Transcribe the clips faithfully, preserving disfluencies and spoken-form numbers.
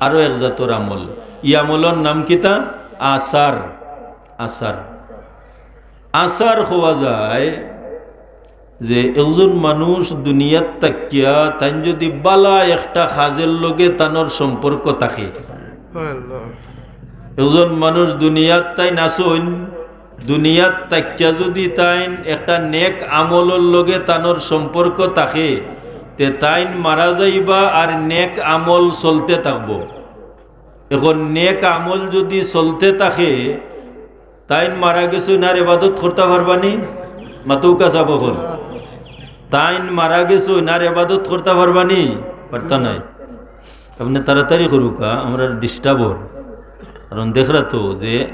আরো এক জাতর আমল। ই আমলর নাম কিতা? আসার। আসার। আসার কওয়া যায় যে একজন মানুষ দুনিয়াত থাকিয়া তাইন যদি বালা একটা কাজের লগে তানর সম্পর্ক থাকে, একজন মানুষ দুনিয়াত তাইন আছইন, দুনিয়াত থাকিয়া যদি তাইন একটা নেক আমলর লগে তানর সম্পর্ক থাকে, তে তাইন মারা যাইবা আর নেক আমল চলতে থাকবো। এখন নেক আমল যদি চলতে থাকে, তাইন মারা গেছইন আর এবাদত করতা পারবানি? মাতউক্কা চাব অকল। তাইন মারা গেছইন আর এবাদত করতা পারবানি? পারতা নায়। আপনে তাড়াতাড়ি করউক্কা, আমরার disturb অর। কারণ দেখরা তো যে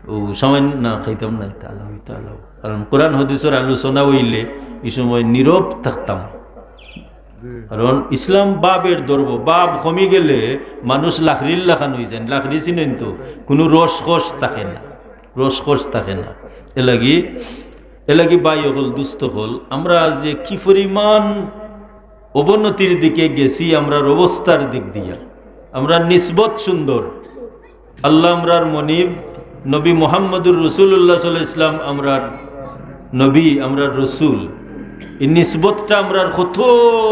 ও সময় না খাইতাম না, ইতা আলাও, ইতা আলাও। কারণ কোরআন হাদিসর আলোচনা অইলে ই সময় নীরব থাকতাম। কারণ ইসলাম বাবের ধর্ম, বাব কমি গেলে মানুষ লাকড়ির লাখান অইযায়। লাকড়ি চিনইন তো, কুনু রসকস থাকে না, রসকস থাকে না। এলাগি, এলাগি ভাই অকল, দুস্ত অকল, আমরা যে কি পরিমাণ অবনতির দিকে গেছি আমরার অবস্থার দিক দিয়া। আমরার নিসবত সুন্দর, আল্লাহ আমরার মনিব, নবী মুহাম্মদুর রাসূলুল্লাহ সাল্লাল্লাহু আলাইহি ওয়াসাল্লাম আমরার নবী, আমরার রসুল। এই নিসবতটা আমরার কত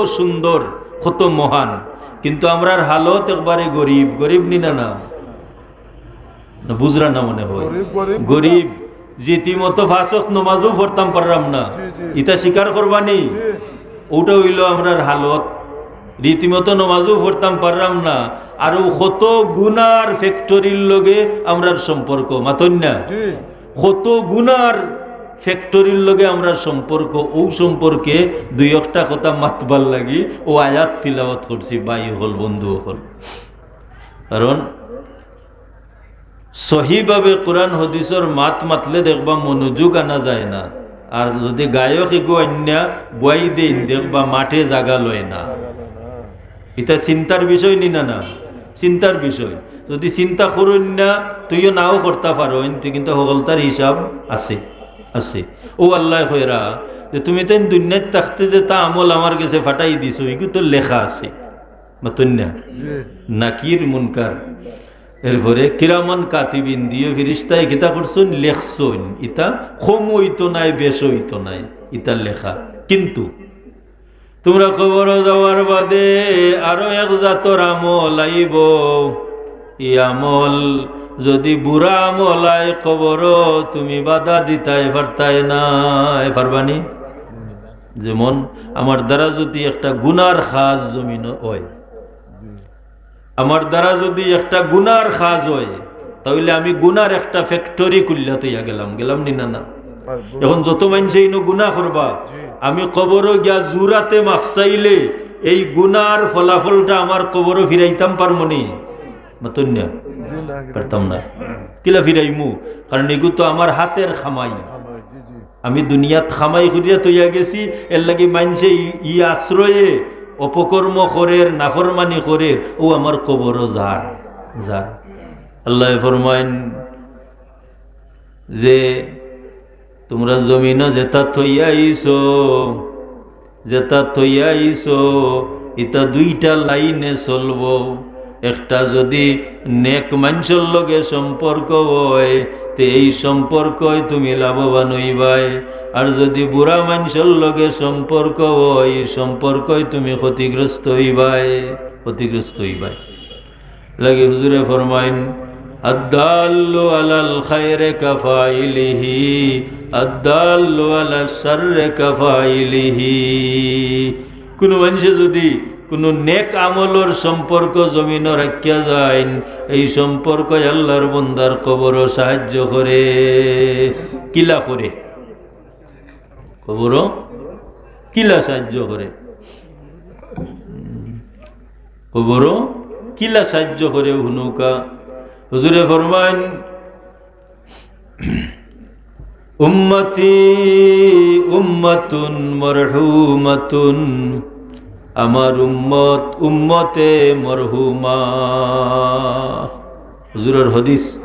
সুন্দর, কত মহান, কিন্তু আমরার হালত একবারে গরিব। গরিব নি না? না, না বুঝরা না মনে হয়। গরিব, গরিব। গরিব, রীতিমতো পাঁচ ওয়াক্ত নমাজও পড়তাম পাররাম না। জি, জি। ইতা স্বীকার করবানি? জি। ওটা অইলো আমরার হালত। রীতিমতো নমাজও পড়তাম পাররাম না। আর ও কত গুনার ফ্যাক্টরির লগে আমরার সম্পর্ক, মাতইন না? জি। কত গুনার ফ্যাক্টরির লগে আমরার সম্পর্ক। ও সম্পর্কে দুই একটা কথা মাতবার লাগি ও আয়াত তিলাওয়াত করছি, ভাই অকল, বন্ধু অকল। কারণ সহিভাবে কোরআন হাদিসর মাত মাতলে দেখবা মনোযোগ আনা যায় না। আর যদি গায়ক এগু আইন্না বয়াই দেইন, দেখবা মাঠে জাগা লয় না। ইতা চিন্তার বিষয় নি না? না, চিন্তার বিষয়। যদি চিন্তা করইন না, তুইও নাও করতা পারইন, তে কিন্তু হকলতার হিসাব আছে, আছে। ও আল্লায় কইরা যে তুমি তাইন দুনিয়াত থাকতে যেতা আমল আমার গেছে পাঠাই দিছো, ইগু তো লেখা আছে। মাতইন না? জি। নাকির মুনকার। এরপরে কিরামান কাতিবিন দিয়া ফিরিস্তায় কিতা করছইন? লেখছইন। ইতা কম অইতো নায়, বেশ অইতো নায়, ইতা লেখা। কিন্তু তুমরা কবরো যাওয়ার বাদে আরো এক জাতর আমল আইবো। ই আমল যদি বুরা আমল অয়, কবরো তুমি বাধা দিতায় পারতায় নায়। পারবানি? যেমন আমার দ্বারা যদি একটা গুনার কাজ জমিনো অয়, আমার দ্বারা যদি একটা গুনার কাজ অয়, তাইলে আমি গুনার একটা ফ্যাক্টরি খুলিয়া থইয়া গেলাম, গেলাম নি না? না। এখন যত মাইনষে ইনো গুনা করবা, জি। আমি কবরো গিয়া জুরাতে মাফ চাইলে এই গুনার ফলাফলটা আমার কবরো ফিরাইতাম পারমু নি? মাতইন না? জি, না, পারতাম না। কিলা ফিরাইমু? কারণ ইগু তো আমার হাতের কামাই। কামাই, জি, জি। আমি দুনিয়াত কামাই করিয়া থইয়া গেছি, এরলাগি মাইনষে ই, ই আশ্রয়ে অপকর্ম করের, নাফরমানি করের, ও আমার কবরো যার, যার। আল্লায় ফরমাইন যে, তুমরা জমিনো যেতা থইয়া আইছো, যেতা থইয়া আইছো, ইতা দুইটা লাইনে চলবো। একটা যদি নেক মানষর লগে সম্পর্ক অয়, তে এই সম্পর্কয় তুমি লাভবান অইবায়। আর যদি বুরা মানষর লগে সম্পর্ক অয়, এই সম্পর্কয় তুমি ক্ষতিগ্রস্ত অইবায়, ক্ষতিগ্রস্ত অইবায়। লাগি হুজুরে ফরমাইন, "আদ্দাল্লু আলাল খায়রে কাফাইলিহি, আদ্দাল্লু আলাশ শাররে কাফাইলিহি।" কুনু মানষে যদি কুনু নেক আমলর সম্পর্ক জমিনো রাখিয়া যাইন, এই সম্পর্কয় আল্লার বন্দার কবরো সাহায্য করে। কিলা করে? কবরো কিলা সাহায্য করে? কবরো কিলা সাহায্য করে হুনুকা? হুজুরে ফরমাইন, "উম্মতি উম্মাতুন মারহুমাতুন", আমার উম্মত উম্মতে মরহুমা। হুজুরের হাদিস।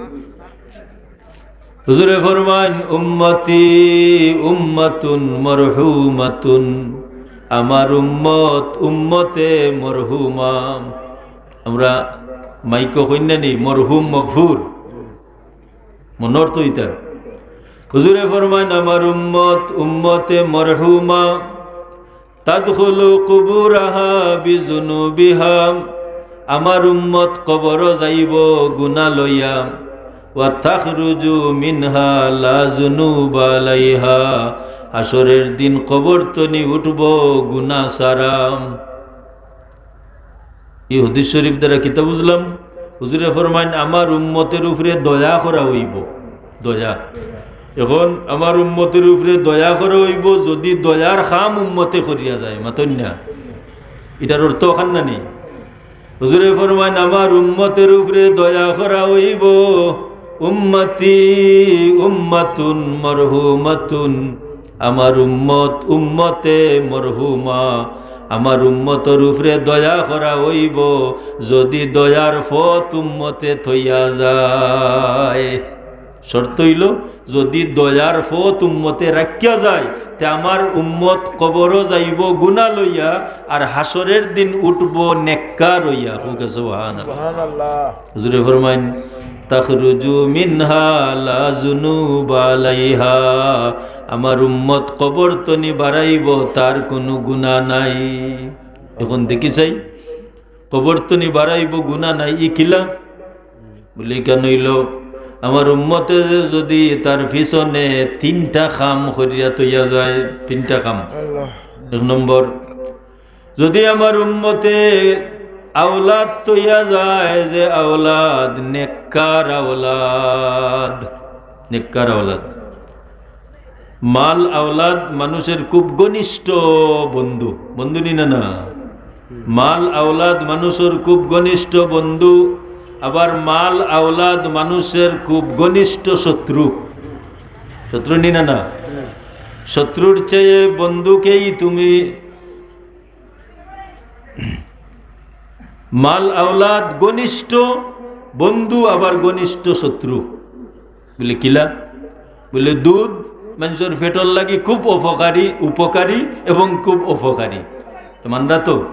হুজুরে ফরমাইন, "উম্মতি উম্মাতুন মারহুমাতুন", আমার উম্মত উম্মতে মরহুমা। আমরা মাইকো কইন্না নি, মরহুম মগফুর। মনর তো ইতা। হুজুরে ফরমাইন, "আমার উম্মত, উম্মতে মরহুমা, তাদখুলু কুবুরাহা বিজুনুবিহা।" আমার উম্মত কবরো যাইবো গুনা লইয়া। "ওয়া তাখরুজু মিনহা লা জুনুবা আলাইহা।" হাশরের দিন কবর তনি উঠবো গুনা ছাড়া। ই হাদিস শরীফ দ্বারা কিতা বুঝলাম? হুজুরে ফরমাইন, "আমার উম্মতের উপরে দয়া করা অইবো।" দয়া। এখন আমার উম্মতের উপরে দয়া করা অইবো, যদি দয়ার কাম উম্মতে করিয়া যায়, মাতইন না? ইটার অর্থ অখান না নি? হুজুরে ফরমাইন, "আমার উম্মতের উপরে দয়া করা অইবো।" উম্মতি উম্মাতুন মারহুমাতুন, আমার উম্মত উম্মতে মরহুমা। আমার উম্মতর উপরে দয়া করা অইবো, যদি দয়ার পথ উম্মতে থইয়া যায়। শর্ত অইলো, যদি দয়ার পথ উম্মতে রাখিয়া যায়, তে আমার উম্মত কবরো যাইবো গুনা লইয়া, আর হাশরের দিন উঠবো নেককার অইয়া। কউক্কা সুবহানাল্লাহ। সুবহানাল্লাহ। হুজুরে ফরমাইন, "তাখরুজু মিনহা লা জুনুবা আলাইহা।" আমার উম্মত কবর তনি বারাইবো, তার কুনু গুনা নাই। এখন দেখি চাই, কবর তনি বারাইবো, গুনা নাই, ই কিলা? বুলে, কেনে অইলো, আমার উম্মতে যদি তার পিছনে তিনটা কাম করিয়া থইয়া যায়, তিনটা কাম। আল্লাহ। এক নম্বর, যদি আমার উম্মতে আওলাদ থইয়া যায়, যে আওলাদ নেককার আওলাদ, নেককার আওলাদ। মাল আওলাদ মানুষের খুব ঘনিষ্ঠ বন্ধু, বন্ধু নি না না? মাল আওলাদ মানুষের খুব ঘনিষ্ঠ বন্ধু, আবার মাল আওলাদ মানুষের খুব ঘনিষ্ঠ শত্রু। শত্রু নি না না? শত্রুর চেয়ে বন্ধুকেই তুমি মাল আওলাদ ঘনিষ্ঠ বন্ধু, আবার ঘনিষ্ঠ শত্রু। বুলে, "কিলা?" বুলে, "দুধ মানষর পেটর লাগি খুব অপকারী, উপকারী এবং খুব অপকারী।" তো মানরা তো?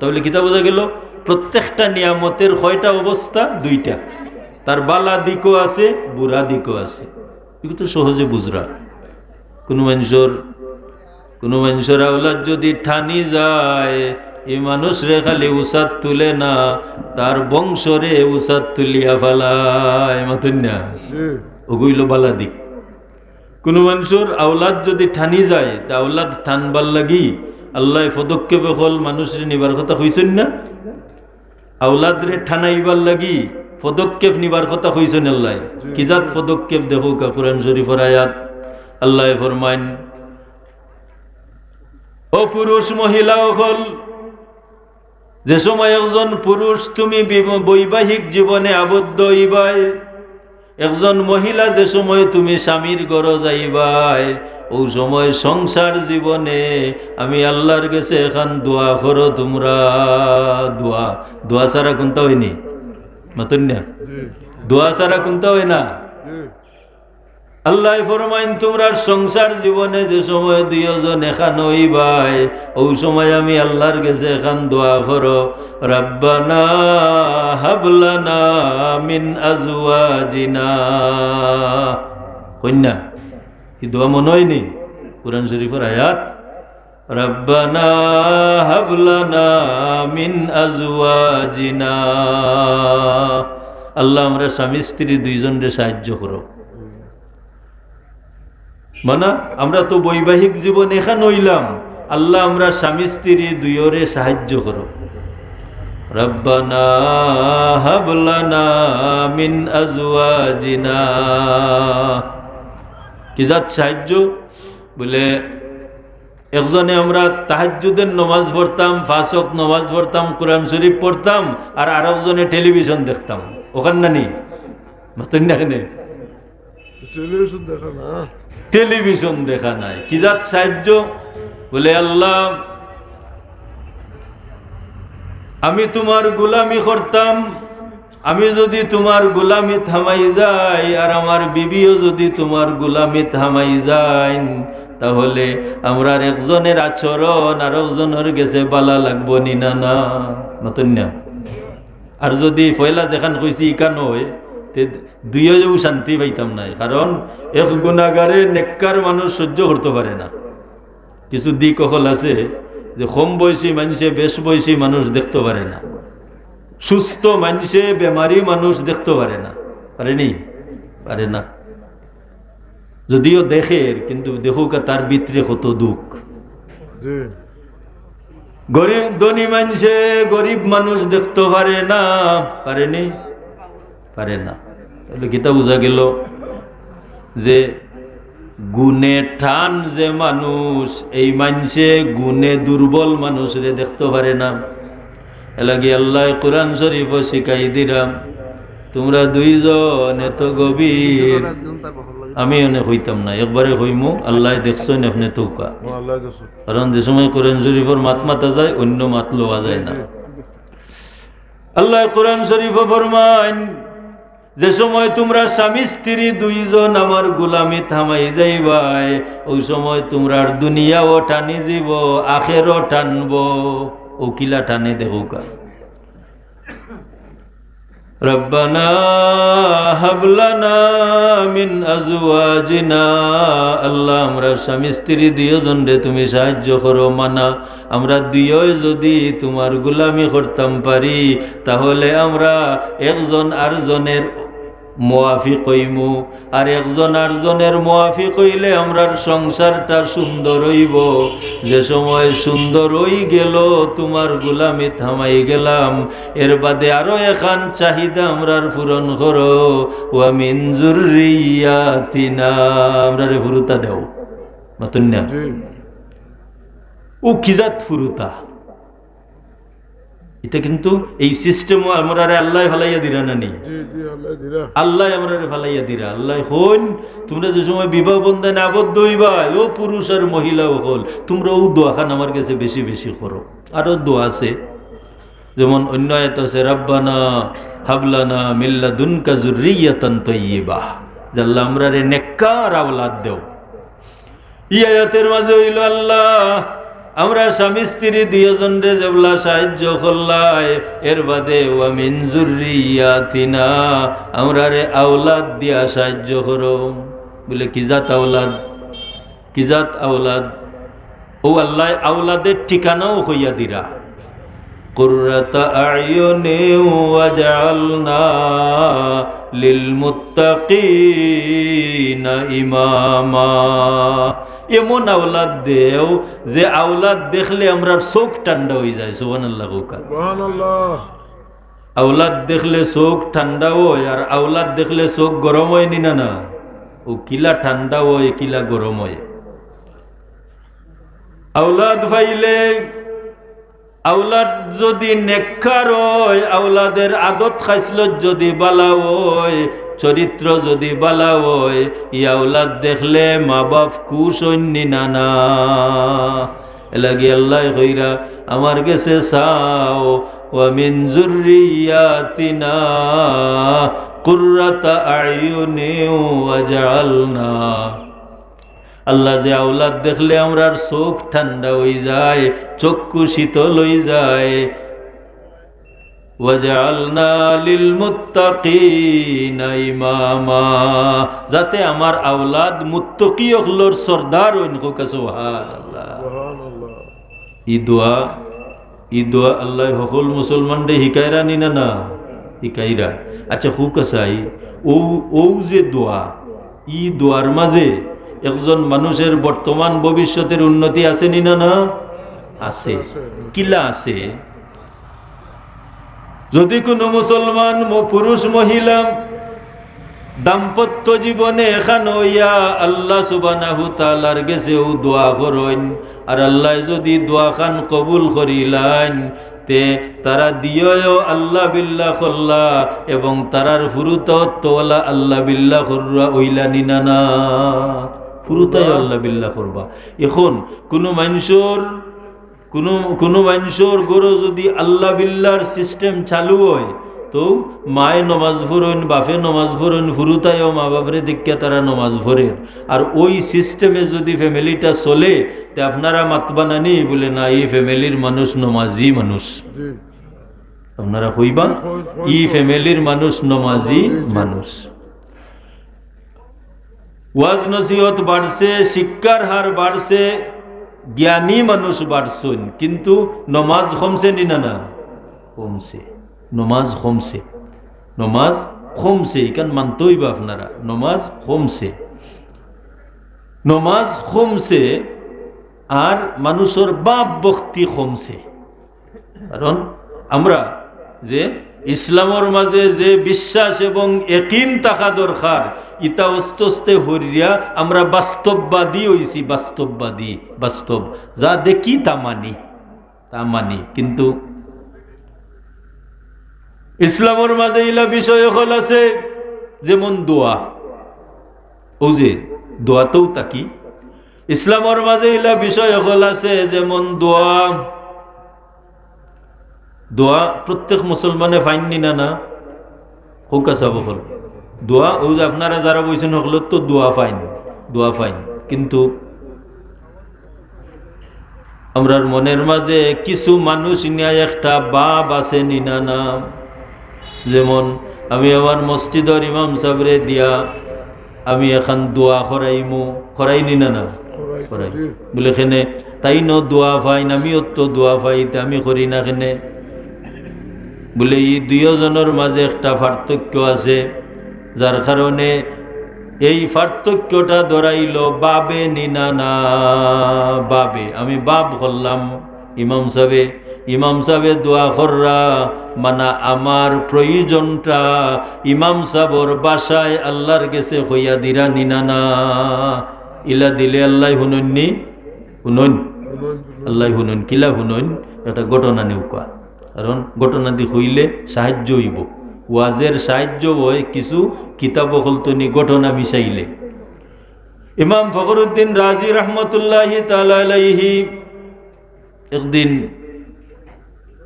তাইলে কিতা বুঝা গেল? প্রত্যেকটা নিয়ামতের কয়টা অবস্থা? দুইটা। তার বালা দিকও আছে, বুরা দিকও আছে। ইগু তো সহজে বুঝরা। কুনু মানষর, কুনু মানষর আওলাদ যদি ঠানি যায়, ই মানুষরে খালি উচাত তুলে না, তার বংশরে উচাত তুলিয়া ফালায়, মাতইন না? জি। অগু অইলো বালা দিক। কুনু মানষর আওলাদ যদি ঠানি যায়, তা আওলাদ ঠানবার লাগি আল্লায় পদক্ষেপ অকল মানুষরে নিবার কথা কইছইন না? আওলাদরে ঠানাইবার লাগি পদক্ষেপ নিবার কথা কইছইন আল্লায়। জি, কি জাত জি। পদক্ষেপ দেখউক্কা কোরআন শরীফর আয়াত, আল্লায় ফরমাইন, "ও পুরুষ মহিলা অকল, যে সময় একজন পুরুষ তুমি বি-, বৈবাহিক জীবনে আবদ্ধ অইবায়, একজন মহিলা যে সময় তুমি স্বামীর ঘরো যাইবায়, অউ সময় সংসার জীবনে আমি আল্লার গেছে এখান দোয়া করো তুমরা।" দোয়া, দোয়া ছাড়া কুন্তা অয়নি? মাতইন না? জি। দোয়া ছাড়া কুন্তা অয় না? জি। আল্লায় ফরমাইন, তুমরার সংসার জীবনে যে সময় দুইওজন এখান অইবায়, অউ সময় আমি আল্লার গেছে এখান দোয়া করো, "রাব্বানা হাবলানা মিন আজওয়াজিনা।" কইন না? ই দোয়া মনো অয়নি? কোরআন শরীফর আয়াত, "রাব্বানা হাবলানা মিন আজওয়াজিনা।" আল্লাহ, আমরা স্বামী স্ত্রী দুইজনরে সাহায্য করো। মানে, আমরা তো বৈবাহিক জীবন এখান অইলাম, আল্লাহ, আমরা স্বামী স্ত্রী দুইওরে সাহায্য করো। "রাব্বানা হাবলানা মিন আজওয়াজিনা।" কি জাত সাহায্য? বুলে, একজনে আমরা তাহাজ্জুদের নমাজ পড়তাম, পাঁচ ওয়াক্ত নমাজ পড়তাম, কোরআন শরীফ পড়তাম, আর আরকজনে টেলিভিশন দেখতাম। অখান না নি? মাতইন না কেনে? টেলিভিশন দেখা না। টেলিভিশন দেখা নাই। কি জাত সাহায্য? বুলে, "আল্লাহ, আমি তুমার গোলামি করতাম, আমি যুদি তুমার গোলামিত হামাই যাই, আর আমার বিবিও যুদি তুমার গোলামিত হামাই যাইন, তাহলে আমরার একজনের আচরণ আরকজনর গেছে বালা লাগবো নি না, না?" মাতইন না? আর যুদি পয়লা যেখান কইছি ইখান অয়, তে দুইও শান্তি পাইতাম নায়, কারণ এক গুনাগারে নেককার মানুষ সহ্য করতো পারে না। কিছু দিক অকল আছে যে কম বয়সী মানষে বেশ বয়সী মানুষ দেখতো পারে না, সুস্থ মানষে বেমারি মানুষ দেখতো পারে না, পারেনি? পারে না। যদিও দেখের, কিন্তু দেখউক্কা তার ভিতরে কত দুঃখ। জি। গরিব, ধনী মানষে গরিব মানুষ দেখতো পারে না, পারেনি? পারে না। তাইলে কিতা বুঝা গেল? যে গুণে টান যে মানুষ, এই মানষে গুণে দুর্বল মানুষরে দেখতো পারে না। এরলাগি আল্লায় কোরআন শরীফো শিখাই দিরা, তুমরা দুইজন এত গভীর, আমি অনে কইতাম না, একবারে কইমু, আল্লায় দেখছইন আপনে তৌকা। ও, আল্লায় দেখছইন। কারণ যে সময় কোরআন শরীফর মাত মাতা যায়, অন্য মাত লওয়া যায় না। আল্লায় কোরআন শরীফো ফরমাইন, যে সময় তুমরা স্বামী স্ত্রী দুইজন আমার গুলামিত হামাই যাইবায়, অউ সময় তুমরার দুনিয়াও টানি যিবো, আখেরও টানবো। অউ কিলা টানে দেখউক্কা। রব্বানা হাব লানা মিন আজওয়াজিনা, আল্লাহ, আমরা স্বামী স্ত্রী দুইজনরে তুমি সাহায্য করো, মানা, আমরা দুইওয়ে যুদি তুমার গুলামি করতাম পারি, তাহলে আমরা একজন আরজনের মুয়াফিক অইমু, আর একজন আরজনের মুয়াফিক অইলে আমরার সংসারটা সুন্দর অইবো। যে সময় সুন্দর অইগেলো, তুমার গুলামিত হামাই গেলাম, এরবাদে আরো এখান চাহিদা আমরার পূরণ করো, ওয়া মিন যুররিয়াতিনা, আমরারে ফুরুতা দেও। মাতুন না? জি। অউ কি জাত ফুরুতা? ইটা কিন্তু এই system-ও আমরারে আল্লায় ফালাইয়া দিরা না নি? জি, জি, আল্লায় দিরা। আল্লায় আমরারে ফালাইয়া দিরা। আল্লায় কইন, তুমরা যে সময় বিবাহ বন্ধনে আবদ্ধ অইবায়, ও পুরুষ আর মহিলা অকল, তুমরা অউ দোয়াখান আমার গেছে বেশি বেশি করো। আরো দোয়া আছে, যেমন অন্য আয়াত আছে, "রাব্বানা হাবলানা মিল্লাদুনকা যুররিয়াতান তাইয়্যিবা।" যে আল্লাহ, আমরারে নেককার আওলাদ দেও। ই আয়াতের মাঝে অইলো, আল্লাহ, আমরা স্বামী স্ত্রী দুইজনরে যেবলা সাহায্য করলায়, এরবাদে ওয়া মিন যুররিয়াতিনা, আমরারে আওলাদ দিয়া সাহায্য করো। বলে, কি জাত আওলাদ? কি জাত আওলাদ? অউ আল্লায় আওলাদের ঠিকানাও কইয়া দিরা। কুররাতা আয়ুনি ওয়াজআলনা লিল মুত্তাকিনা ইমামা। এমন আওলাদ দেও যে আওলাদ দেখলে আমরার চউখ ঠান্ডা অইযায়। সুবহানাল্লাহ কউক্কা। সুবহানাল্লাহ। আওলাদ দেখলে চউখ ঠান্ডা অয়, আর আওলাদ দেখলে চউখ গরম অয় নি না, না? অউ কিলা ঠান্ডা অয়, কিলা গরম অয়। আওলাদ পাইলে, আওলাদ যুদি নেককার অয়, আওলাদের আদত খাইসলত যুদি বালা অয়, চরিত্র যুদি বালা অয়, ই আওলাদ দেখলে মা-বাফ খুশ অইন নি না, না? এরলাগি আল্লায় কইরা, আমার গেছে চাও, ওয়া মিন যুররিয়াতিনা কুররাতা আয়ুনি ওয়াজআলনা। আল্লাহ, যে আওলাদ দেখলে আমরার চউখ ঠান্ডা অইযায়, চক্ষু শীতল অইযায়, ওয়াজআলনা লিল মুত্তাকিনা ইমামা, যাতে আমার আওলাদ মুত্তাকি অকলর সর্দার অইন। কউক্কা সুবহানাল্লাহ। সুবহানাল্লাহ। ই দোয়া, ই দোয়া আল্লায় হকল মুসলমানরে হিকাইরা নি না, না? হিকাইরা। আচ্ছা, কউক্কা চাই, অউ, অউ যে দোয়া, ই দোয়ার মাঝে একজন মানুষের বর্তমান ভবিষ্যতের উন্নতি আছে নি না, না? আছে। আছে। কিলা আছে? যুদি কুনু মুসলমান ম-, পুরুষ মহিলা দাম্পত্য জীবনে একখান অইয়া আল্লাহ সুবহানাহু তাআলার গেছে অউ দোয়া করইন, আর আল্লায় যুদি দোয়াখান কবুল করিলাইন, তে তারা দুইওয়ে আল্লাহ বিল্লাহ করলা এবং তারার ফুরুতাও তো অলা আল্লাহ বিল্লাহ কররা অইলা নি না, না? ফুরুতায়ও আল্লাহ বিল্লাহ করবা। এখন কুনু মানষর কুনু, কুনু মানষর ঘরো যুদি আল্লাহ বিল্লাহর system চালু অয়, তো মায়ে নমাজ পড়ইন, বাপে নমাজ পড়ইন, ফুরুতায়ও মা বাপরে দেখিয়া তারা নমাজ পড়ের। আর অউ system-এ যুদি family-টা চলে, তে আপনারা মাতবা না নি? বলে, "না, ই family-র মানুষ নমাজি মানুষ।" জি। আপনারা কইবা, ই ফ্যামিলির মানুষ নমাজি মানুষ। ওয়াজ নসিহত বাড়ছে, শিক্ষার হার বাড়ছে, জ্ঞানী মানুষ বাড়ছইন, কিন্তু নমাজ কমছে নি না? না, কমছে। নমাজ কমছে, নমাজ কমছে, ইখান মানতে অইবা আপনারা, নমাজ কমছে, নমাজ কমছে, আর মানুষর বাপ ভক্তি কমছে। কারণ আমরা যে ইসলামর মাঝে যে বিশ্বাস এবং একিন থাকা দরকার, ইটা আস্তে আস্তে হরিয়া আমরা বাস্তববাদী অইছি, বাস্তববাদী, বাস্তব, যা দেখি তা মানি, তা মানি। কিন্তু ইসলামর মাঝে ইলা বিষয় অকল আছে, যেমন দোয়া, অউ যে দোয়াতেও থাকি, ইসলামর মাঝে ইলা বিষয় অকল আছে, যেমন দোয়া। দোয়া প্রত্যেক মুসলমানে পাইন নি না? না, কউক্কা ছাব অকল। দোয়া, অউ যে আপনারা যারা বইছইন, হকলর তো দোয়া পাইন, দোয়া পাইন। কিন্তু আমরার মনের মাঝে কিছু মানুষ নিয়া একটা ভাব আছে নি না? না, যেমন আমি আমার মসজিদর ইমাম সাবরে দিয়া আমি এখান দোয়া করাইমু, করাই নি না? না, করাই। করাই। জি। বুলে, "কেনে? তাইনও দোয়া পাইন, আমিও তো দোয়া পাই, তে আমি করি না কেনে?" বুলে, "ই দুইও জনর মাঝে একটা পার্থক্য আছে, যার কারণে এই পার্থক্যটা ধরাইল ভাবে নি না? না, ভাবে। আমি ভাব করলাম, ইমাম সাবে, ইমাম সাবে দোয়া কররা, মানা আমার প্রয়োজনটা ইমাম সাবর ভাষায় আল্লাহর গেছে কইয়া দিরা নি না? না, ইলা দিলে আল্লাহ হুনইন নি? হুনইন। আল্লাহ হুনইন, কিলা হুনইন? একটা ঘটনা নিউক্কা।" কারণ ঘটনা দি কইলে সাহায্য অইবো। ওয়াজের সাহায্য অয় কিছু কিতাব অকল তনে ঘটনা মিশাইলে। ইমাম ফখরুদ্দিন রাজি রহমতুল্লাহি তাআলা আলাইহি একদিন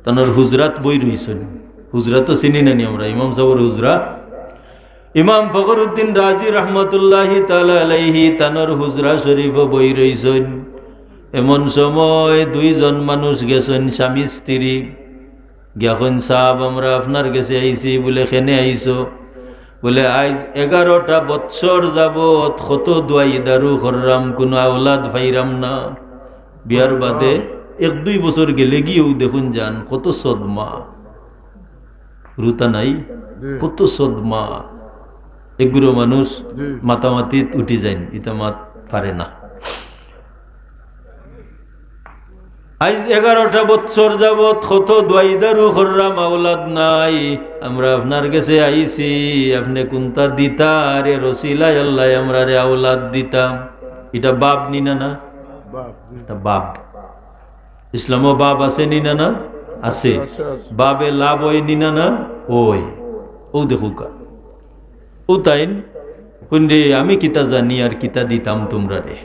তানর হুজরাত বই রইছইন। হুজরা তো চিনি না নি আমরা, ইমাম সাবর হুজরা। ইমাম ফখরুদ্দিন রাজি রহমতুল্লাহি তাআলা আলাইহি তানর হুজরা শরীফো বই রইছইন। এমন সময় দুইজন মানুষ গেছইন, স্বামী স্ত্রী। গিয়া কইন, "সাব, আমরা আপনার গেছে আইছি।" বুলে, "কেনে আইছো?" বুলে, "আইজ এগারোটা বৎসর যাবত কত দোয়াই দারু কররাম, কুনু আওলাদ পাইরাম না।" বিয়ার বাদে এক দুই বছর গেলেগিউ দেখইন যান, কত সদমা। রুতা নাই? জি। কত সদমা। এগুলো মানুষ জি। মাতামাতিত উঠি যাইন, ইতা মাত পারে না। আইজ এগারোটা বৎসর যাবত কত দোয়াই দারু কররাম, আওলাদ নাই। আমরা আপনার গেছে আইছি, আপনে কুনটা দিতা, আর এর ওসিলায় আল্লায় আমরারে আওলাদ দিতা। ইটা ভাব নি না? না, বাপ, জি। ইটা ভাব। ইসলামো ভাব আছে নি না? না, আছে। আছে, আছে। ভাবে লাভ অয় নি না? না, অয়। অউ দেখউক্কা। অউ তাইন কইন রে, "আমি কিতা জানি আর কিতা দিতাম তুমরারে?"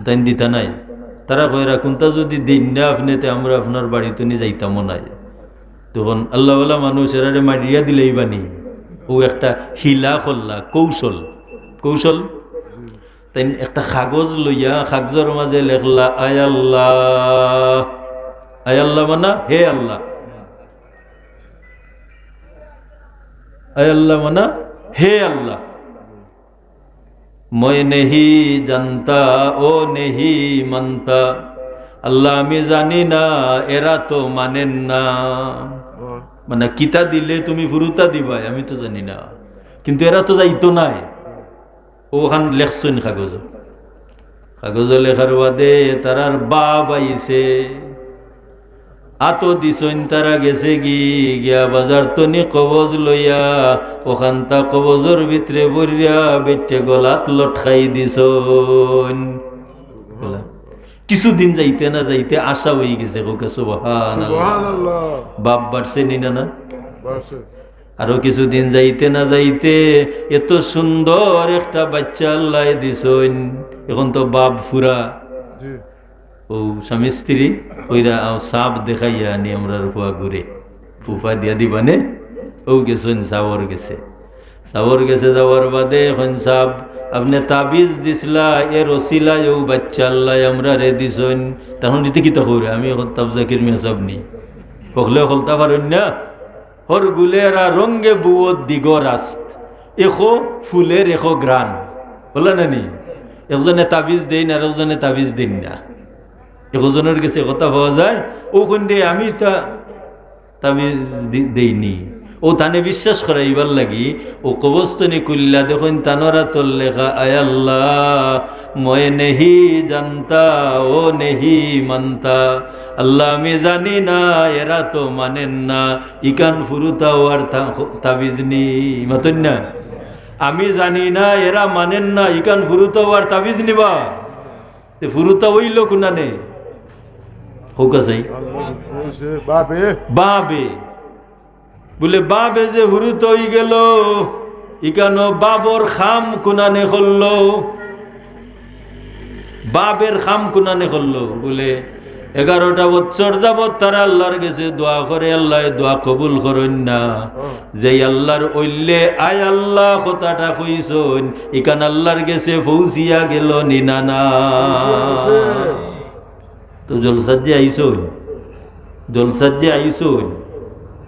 তাইন দিতা নায়। তারা কইরা, "কুনটা যুদি দেইন না আপনে, তে আমরা আপনার বাড়িত নি যাইতামও নায়।" তখন আল্লাহওয়ালা মানুষ এরারে মারিয়া দিলাইবা নি। অউ একটা হিলা করলা, কৌশল। কৌশল? তাইন একটা কাগজ লইয়া কাগজর মাঝে লেখলা, "আয় আল্লাহ।" আয় আল্লাহ মানা, "হে আল্লাহ।" আয় আল্লাহ মানা, "হে আল্লাহ।" "মই নেহি জানতা, ও নেহি মানতা।" আল্লাহ, আমি জানি না, এরা তো মানেন না। মানে, কিতা দিলে তুমি ফুরুতা দিবায়, আমি তো জানি না, কিন্তু এরা তো যাইতো নায়। অখান লেখছইন কাগজ। কাগজ লেখার বাদে তারার বাপ আইছে। আতো দিছইন, তারা গেছে গি, গিয়া বাজার তনি কবজ লইয়া, অখানতা কবজর ভিতরে ভরিয়া বেটে গলাত লটকাই দিছইন। কিছুদিন যাইতে না যাইতে আশা অইগেছে, কউক্কা সুবহানাল্লাহ। সুবহানাল্লাহ। বাপ বাড়ছে নি না? না? বাড়ছে। আরো কিছুদিন যাইতে না যাইতে এত সুন্দর একটা বাইচ্চা আল্লায় দিছইন, অখন তো বাপ ফুরা। জি। অউ স্বামী স্ত্রী কইরা, "আও, সাব দেখাইয়া আনি, আমরার ফুয়া ঘুরে, ফুফা দিয়া দিবানে।" অউ গেছইন সাবর গেছে। সাবর গেছে যাওয়ার বাদে কইন, "সাব, আপনে তাবিজ দিছলা, এর ওসিলায় অউ বাইচ্চা আল্লায় আমরারে দিছইন।" তখন ইতে কিতা কইরা, আমি অখন তাব জাকির মিয়া সাব নি। হকলে হকলতা পারইন না। হর গুলেরা রঙে বুয়ো দিগ রাস্ত, একো ফুলের একো ঘ্রাণ। বুঝলা না নি? একজনে তাবিজ দেইন, আর একজনে তাবিজ দেইন না। একজনর গেছে কথা পাওয়া যায়, "ও কোন রে, আমি তা তাবিজ দি-, দেইনি।" ও তানে বিশ্বাস করাইবার লাগি ও কবরস্থানি খুলিয়া দেখইন তানর আতর লেখা, "আয় আল্লাহ, মই নেহি জানতা, ও নেহি মানতা।" আল্লাহ, আমি জানি না, এরা তো মানইন না, ইখান ফুরুতা অওয়ার তা-, তাবিজ নি, মাতইন না? আমি জানি না, এরা মানইন না, ইখান ফুরুতা অওয়ার তাবিজ নি বা। তে ফুরুতা অইলো কুনানে? কউক্কা চাই। বাবে। বাবে। বুলে, বাবে যে ফুরুতা অইগেলো, ইখানো বাবর কাম কুনানে করলো? বাবের কাম কুনানে করলো? বুলে, এগারোটা বছর যাবত তারা আল্লার গেছে দোয়া করে, আল্লায় দোয়া কবুল করইন না। হুম। যেই আল্লার অইলে আয় আল্লাহ কথাটা কইছইন, ইখান আল্লার গেছে পৌঁছিয়া গেলো নি না না? পৌঁছে। তো জলসাত যে আইছইন, জলসাত যে আইছইন,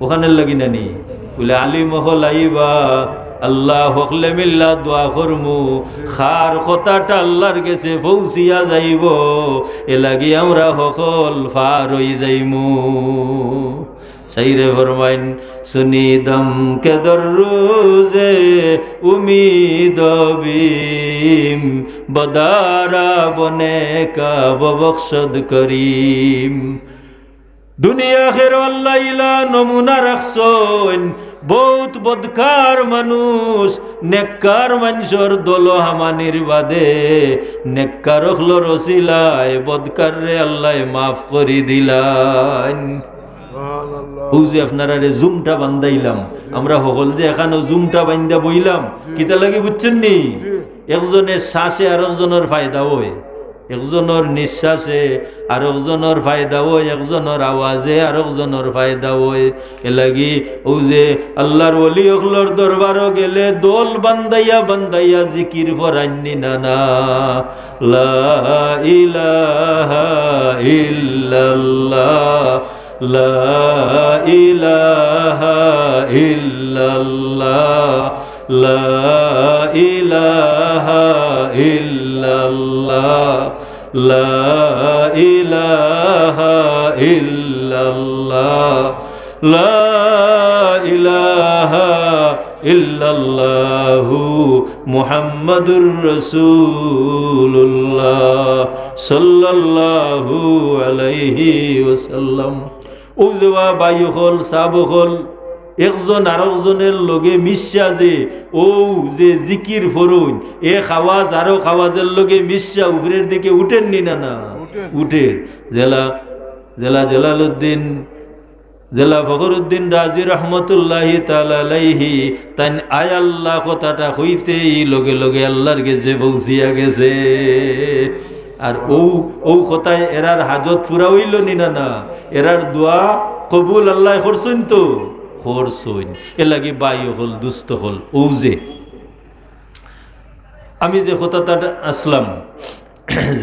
অখানর লাগি না নি? বুলে, আলিম অকল আইবা, আল্লাহ হকলে মিল্লা দোয়া করমু, কার কথাটা আল্লার গেছে পৌঁছিয়া যাইবো, এরলাগি আমরা হকল পার অই যাইমু। শাইরে ফরমাইন, "সুনি দম কে দর রোজে উমীদ বিম, বদারা বনে কা ববখশদ করিম।" দুনিয়া আখেরাত আল্লায় ইলা নমুনা রাখছইন, বউত বদকার মানুষ, নেককার মানষর দলো হামানির বাদে, নেককার অকলর অছিলায় বদকাররে আল্লায় মাফ করি দিলাইন। সুবহানাল্লাহ। অউ যে আপনারারে জুমটা বান্ধাইলাম, আমরা হকল যে এখানো জুমটা বান্ধা বইলাম, জি। কিতা লাগি বুঝছইন নি? জি। একজনের শ্বাসে আরকজনর ফায়দা অয়, একজনর নিঃশ্বাসে আরকজনর ফায়দা অয়, একজনর আওয়াজে আরকজনর ফায়দা অয়। এরলাগি অউ যে আল্লার ওলি অকলর দরবারো গেলে দল বান্ধাইয়া বান্ধাইয়া জিকির পড়ইন নি না না। লা ইলাহা ইল্লাল্লাহ, লা ইলাহা ইল্লাল্লাহ, লা ইলাহা ইল্লাল্লাহ, লা ইলাহা ইল্লাল্লাহ, লা ইলাহা ইল্লাল্লাহু মুহাম্মাদুর রাসূলুল্লাহ সাল্লাল্লাহু আলাইহি ওয়াসাল্লাম। অউ যে বা ভাই অকল, সাব অকল, একজন আরকজনর লগে মিশা যে, অউ যে জিকির পড়ইন, এক আওয়াজ আরক আওয়াজর লগে মিশা উপরের দিকে উঠের নি না না? উঠের। উঠের। যেলা, যেলা জালালউদ্দিন, যেলা ফখরুদ্দিন রাজি রহমতুল্লাহি তাআলা আলাইহি, তাইন আয় আল্লাহ কথাটা কইতেই লগে লগে আল্লার গেছে পৌঁছিয়া গেছে। আর অউ, অউ কথায় এরার হাজত পুরা অইলো নি না না? এরার দোয়া কবুল আল্লায় করছইন তো? করছইন। এরলাগি ভাই অকল, দুস্ত অকল, অউ যে আমি যে কথাটা আছলাম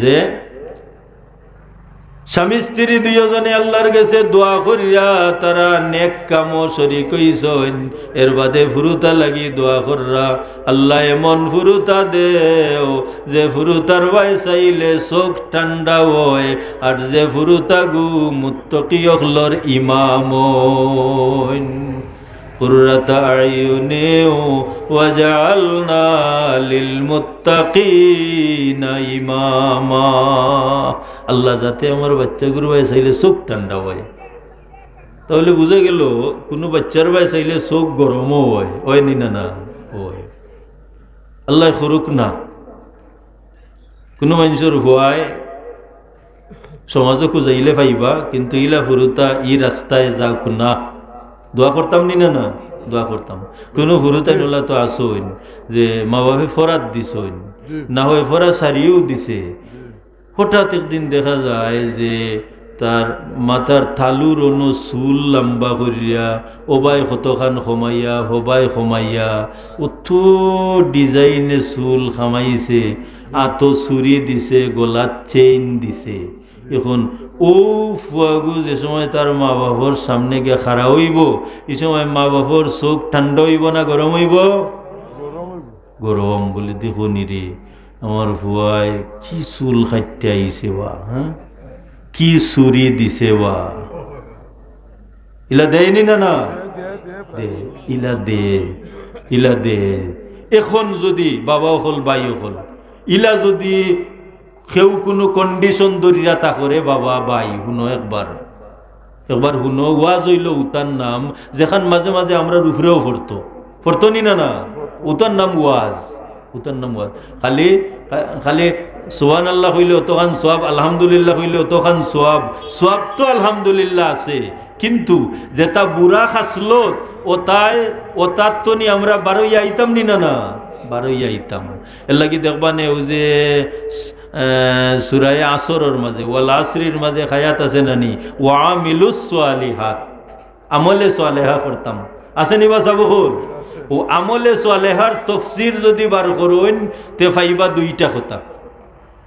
যে স্বামী স্ত্রী দুইওজনে আল্লার গেছে দোয়া করিয়া তারা নেক কামো শরিক অইছইন, এরবাদে ফুরুতা লাগি দোয়া কররা, আল্লাহ এমন ফুরুতা দেও যে ফুরুতার বায় চাইলে চউখ ঠান্ডা অয়, আর যে ফুরুতাগু মুত্তাকি অকলর ইমাম অইন। قرة أعين واجعلنا للمتقين إماما। আল্লাহ, যাতে আমার বাচ্চাগুর বায় চাইলে চউখ ঠান্ডা অয়। তাইলে বুঝা গেলো, কুনু বাচ্চার বায় চাইলে চউখ গরমও অয়, অয় নি না না? অয়। আল্লায় করুক না। কুনু মানষর পুয়ায় সমাজো খুজাইলে পাইবা, কিন্তু ইলা ফুরুতা ই রাস্তায় যাউক না। দোয়া করতাম নি না না? দোয়া করতাম। কুনু ফুরুতাইন অলা তো আছইন যে মা বাপে ফরাত দিছইন, জি। না অয় ফরাত ছাড়িয়াও দিছে। জি। হঠাৎ একদিন দেখা যায় যে তার মাথার তালুর অনো চুল লাম্বা করিয়া, অবায় কতখান কমাইয়া, হবায় কমাইয়া, অত design-এ চুল কামাইছে, আতো চুড়ি দিছে, গলাত chain দিছে। এখন ও ফুয়াগু যে সময় তার মা বাপর সামনে গিয়া খাড়া অইবো, ই সময় মা বাপর চউখ ঠান্ডা অইবো না গরম অইবো? গরম অইবো। গরম। বলে, "দেখো নি রে, আমার ফুয়ায় কি চুল কাটিয়া আইছে বা, হ্যাঁ, কি চুরি দিছে বা।" ইলা দেয় নি না, না? দে, দে, দে। দে, ইলা দে, ইলা দে। এখন যদি বাবা অকল, ভাই অকল, ইলা যদি কেউ কুনু condition ধরিয়া তা করে, বাবা, ভাই, হুনো একবার, একবার হুনো, ওয়াজ অইলো উতার নাম, যেখান মাঝে মাঝে আমরার উপরেও পড়তো, পড়তো নি না, না? উতার নাম ওয়াজ, উতার নাম ওয়াজ। খালি, খালি সুবহানাল্লাহ কইলে অতখান সওয়াব, আলহামদুলিল্লাহ কইলে অতখান সওয়াব। সওয়াব তো আলহামদুলিল্লাহ আছে, কিন্তু যেটা বুরা খাসলত, ওটায়, ওটার তো নি আমরা বারইয়া আইতাম নি না, না? বারইয়া আইতাম। এর লাগি দেখবা নে, ওই যে, আহ, সূরায়ে আসরর মাঝে, ওয়াল আসরির মাঝে আয়াত আছে না নি? "ওয়া আমিলুস সালিহাত।" আমলে সালেহা করতাম। আছে নি বা সাবুকুল? ও আমলে সালেহার তফসির যদি বার করইন, তে পাইবা দুইটা কথা।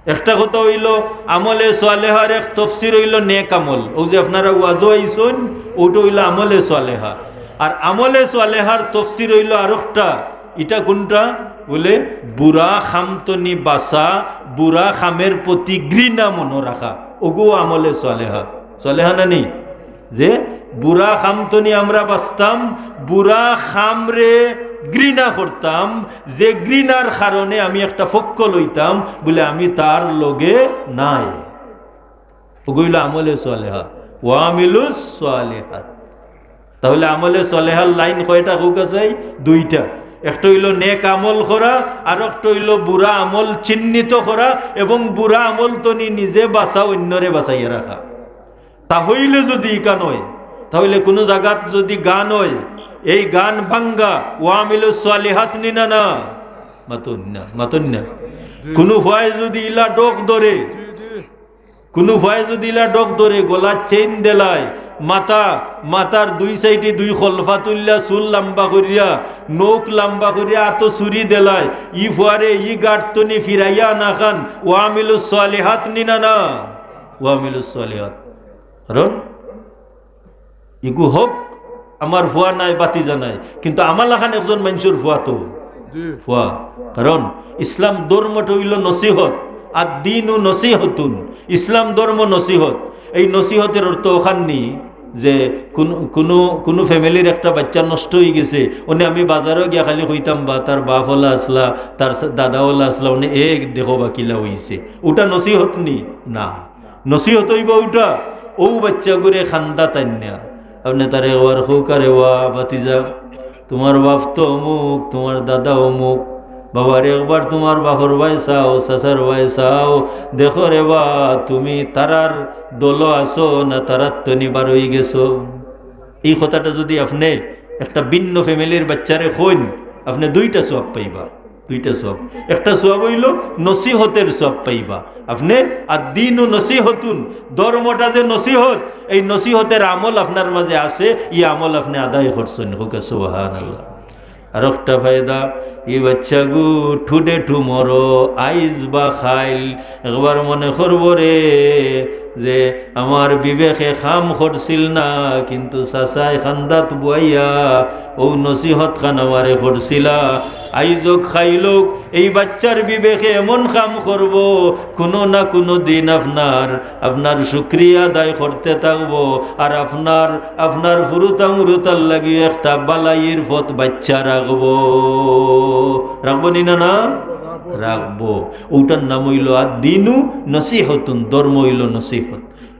একটা কথা অইলো, আমলে সালেহার এক তফসির অইলো নেক আমল। ও যে আপনারা ওয়াজও আইছইন, ওটা অইলো আমলে সালেহা। আর আমলে সালেহার তফসির অইলো আরোকটা। ইটা কুনটা? বলে, বুরা কাম তনে বাচা, বুরা কামের প্রতি ঘৃণা মনো রাখা। ওগু আমলে সালেহা। সালেহা না নি? যে বুরা কাম তনে আমরা বাচতাম, বুরা কামরে ঘৃণা করতাম, যে ঘৃণার কারণে আমি একটা পক্ষ লইতাম, বলে আমি তার লগে নাই। ওগু অইলো আমলে সালেহা, ওয়া আমিলুস সালেহাত। তাহলে আমলে সালেহার লাইন কয়টা কউক্কা চাই? দুইটা। একটা অইলো নেক আমল করা, আর একটা অইলো বুরা আমল চিহ্নিত করা এবং বুরা আমল তনে নিজে বাচা, অন্যরে বাচাইয়া রাখা। তা অইলে যদি ইখান অয়, তাহলে কুনু জাগাত যদি গান অয়, এই গান ভাঙ্গা, ওয়া আমিলুস সালিহাত নি না, না? মাতইন না, মাতইন না। কুনু ফুয়ায় যদি ইলা ডক ধরে, কুনু ফুয়ায় যদি ইলা ডক ধরে, গলার চেইন দেলায়, মাথা, মাথার দুই সাইডে দুই খলফা তুললা, চুল লাম্বা করিয়া, নখ লাম্বা করিয়া, আতো চুরি দেলায়, ই ফুয়ারে ই গাট তনে ফিরাইয়া আনাখান, ওয়া আমিলুস সালিহাত নি না, না? ওয়া আমিলুস সালিহাত। কারণ ইগু হক, আমার ফুয়া নায়, ভাতিজা নায়, কিন্তু আমার লাখান একজন মানষর ফুয়া তো। জি। ফুয়া। কারণ ইসলাম ধর্মটা অইলো নসিহত, আদ-দীনু নসিহতুন। ইসলাম ধর্ম নসিহত। এই নসিহতের অর্থ অখান নি যে কুনু, কুনু, কুনু ফ্যামিলির একটা বাচ্চা নষ্ট অইগেছে, অনে আমি বাজারো গিয়া খালি কইতাম বা তার বাপ অলা আছলা, তার দাদা অলা আছলা, অনে এক দেখো বা কিলা অইছে। ওটা নসিহত নি? না। নসিহত অইবো ওটা, অউ বাচ্চাগুরে কান্দাত আনিয়া। আপনে তারে একবার কউক্কা রে, "ওয়া ভাতিজা, তুমার বাপ তো অমুক, তুমার দাদা অমুক, বাবারে একবার তুমার বাপর বায় চাও, চাচার বায় চাও, দেখো রে বা, তুমি তারার দলো আছো না তারার তনে বারইগেছো।" ই কথাটা যদি আপনে একটা ভিন্ন ফ্যামিলির বাচ্চারে কইন, আপনে দুইটা সওয়াব পাইবা। দুইটা সওয়াব। একটা সওয়াব অইলো নসিহতের সওয়াব পাইবা। আপনে আদ-দীনু নসিহতুন, ধর্মটা যে নসিহত, এই নসিহতের আমল আপনার মাঝে আছে, ই আমল আপনে আদায় করছইন। কউক্কা সুবহানাল্লাহ। আরোকটা ফায়দা, ই বাচ্চাগু ঠুডে ঠু মরো, আইজ বা কাইল, একবার মনে করবো রে, যে আমার বিবেকে কাম করছিল না, কিন্তু চাচায় কান্দাত বওয়াইয়া অউ নসিহতখান আমারে করছিলা। আইজ অউক কাইল অউক, এই বাচ্চার বিবেকে এমন কাম করবো, কুনু না কুনু দিন আপনার, আপনার শুকরিয়া আদায় করতে থাকবো, আর আপনার, আপনার ফুরুতা মুরুতার লাগি একটা বালাইর পথ বাইচ্ছা রাখবো। রাখবো নি না, না? রাখবো। ওটার নাম অইলো আদ-দীনু নসিহতুন, ধর্ম অইলো নসিহত।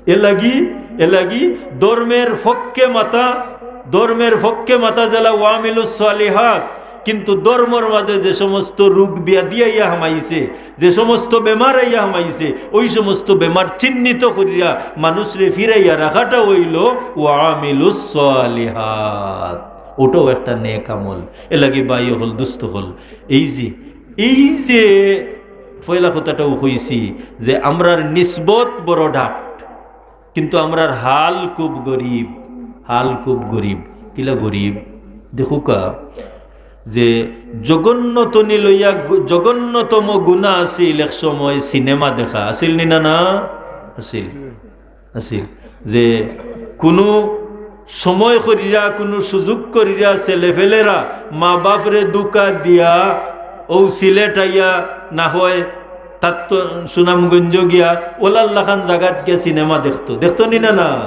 এলাগি, এলাগি ধর্মের পক্ষে মাতা, ধর্মের পক্ষে মাতা যেলা ওয়া আমিলুস সালিহাত, কিন্তু ধর্মর মাঝে যে সমস্ত রোগ ব্যাধি আইয়া হামাইছে, যে সমস্ত বেমার আইয়া হামাইছে, ওই সমস্ত বেমার চিহ্নিত করিয়া মানুষরে ফিরাইয়া রাখাটা অইলো ওয়া আমিলুস সালিহাত। ওটাও একটা নেক আমল। এলাগি ভাই অকল, দুস্ত অকল, এই যে, এই যে পয়লা কথাটাও কইছি যে আমরার নিসবত বড় ডাট, কিন্তু আমরার হাল খুব গরিব, হাল খুব গরিব। কিলা গরিব? দেখুকা যে জঘন্যতনি লইয়া গু-, জঘন্যতম গুনা আছিল এক সময় সিনেমা দেখা, আছিল নি না, না? আছিল। আছিল যে কুনু সময় করিয়া, কুনু সুযোগ করিয়া ছেলেপেলেরা মা বাপরে ধুকা দিয়া অউ সিলেট আইয়া না হয় তার তো সুনামগঞ্জ গিয়া অলার লাখান জাগাত গিয়া সিনেমা দেখতো, দেখতো নি না? না,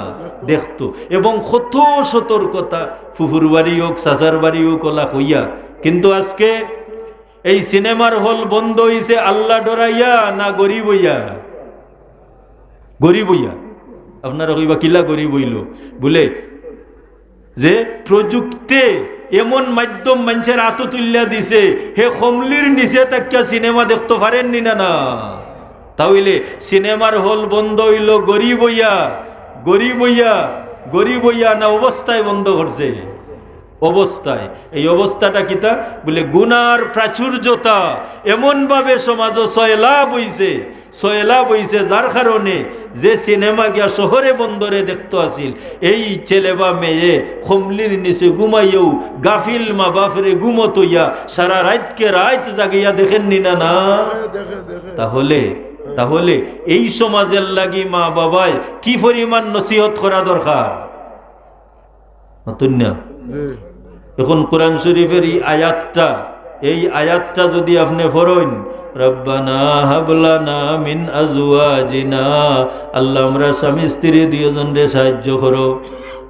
দেখতো। এবং কত সতর্কতা, ফুফুর বাড়ি অউক, চাচার বাড়ি অউক, অলা কইয়া। কিন্তু আজকে এই সিনেমার হল বন্ধ অইছে আল্লা ডরাইয়া না গরিব অইয়া? গরিব অইয়া। আপনারা কইবা, "কিলা গরিব অইলো?" বুলে যে প্রযুক্তিয়ে এমন মাধ্যম মানষর আতো তুলিয়া দিছে, হে কমলির নিচে থাকিয়া সিনেমা দেখতো পারের নি না? না। তা অইলে সিনেমার হল বন্ধ অইলো গরিব অইয়া, গরিব অইয়া, গরিব অইয়া না অবস্থায় বন্ধ করছে? অবস্থায়। এই অবস্থাটা কিতা? বুলে গুনার প্রাচুর্যতা এমনভাবে সমাজো সয়লাব অইছে, সয়লাব অইছে, যার কারণে যে সিনেমা গিয়া শহরে বন্দরে দেখতো আছিল, এই ছেলে বা মেয়ে কমলির নিচে ঘুমাইয়াউ গাফিল মা বাপরে ঘুমো থইয়া সারা রাইতকে রাইত জাগাইয়া দেখের নি না? না। দেখে, দেখে। তাহলে, তাহলে এই সমাজর লাগি মা বাবায় কি পরিমাণ নসিহত করা দরকার? মাতুন না? জি। এখন কোরআন শরীফের এই আয়াতটা, এই আয়াতটা যদি আপনে পড়ইন, "রব্বানা হাবলানা মিন আজওয়াজিনা", আল্লা, আমরার স্বামী স্ত্রী দুইজনরে সাহায্য করো,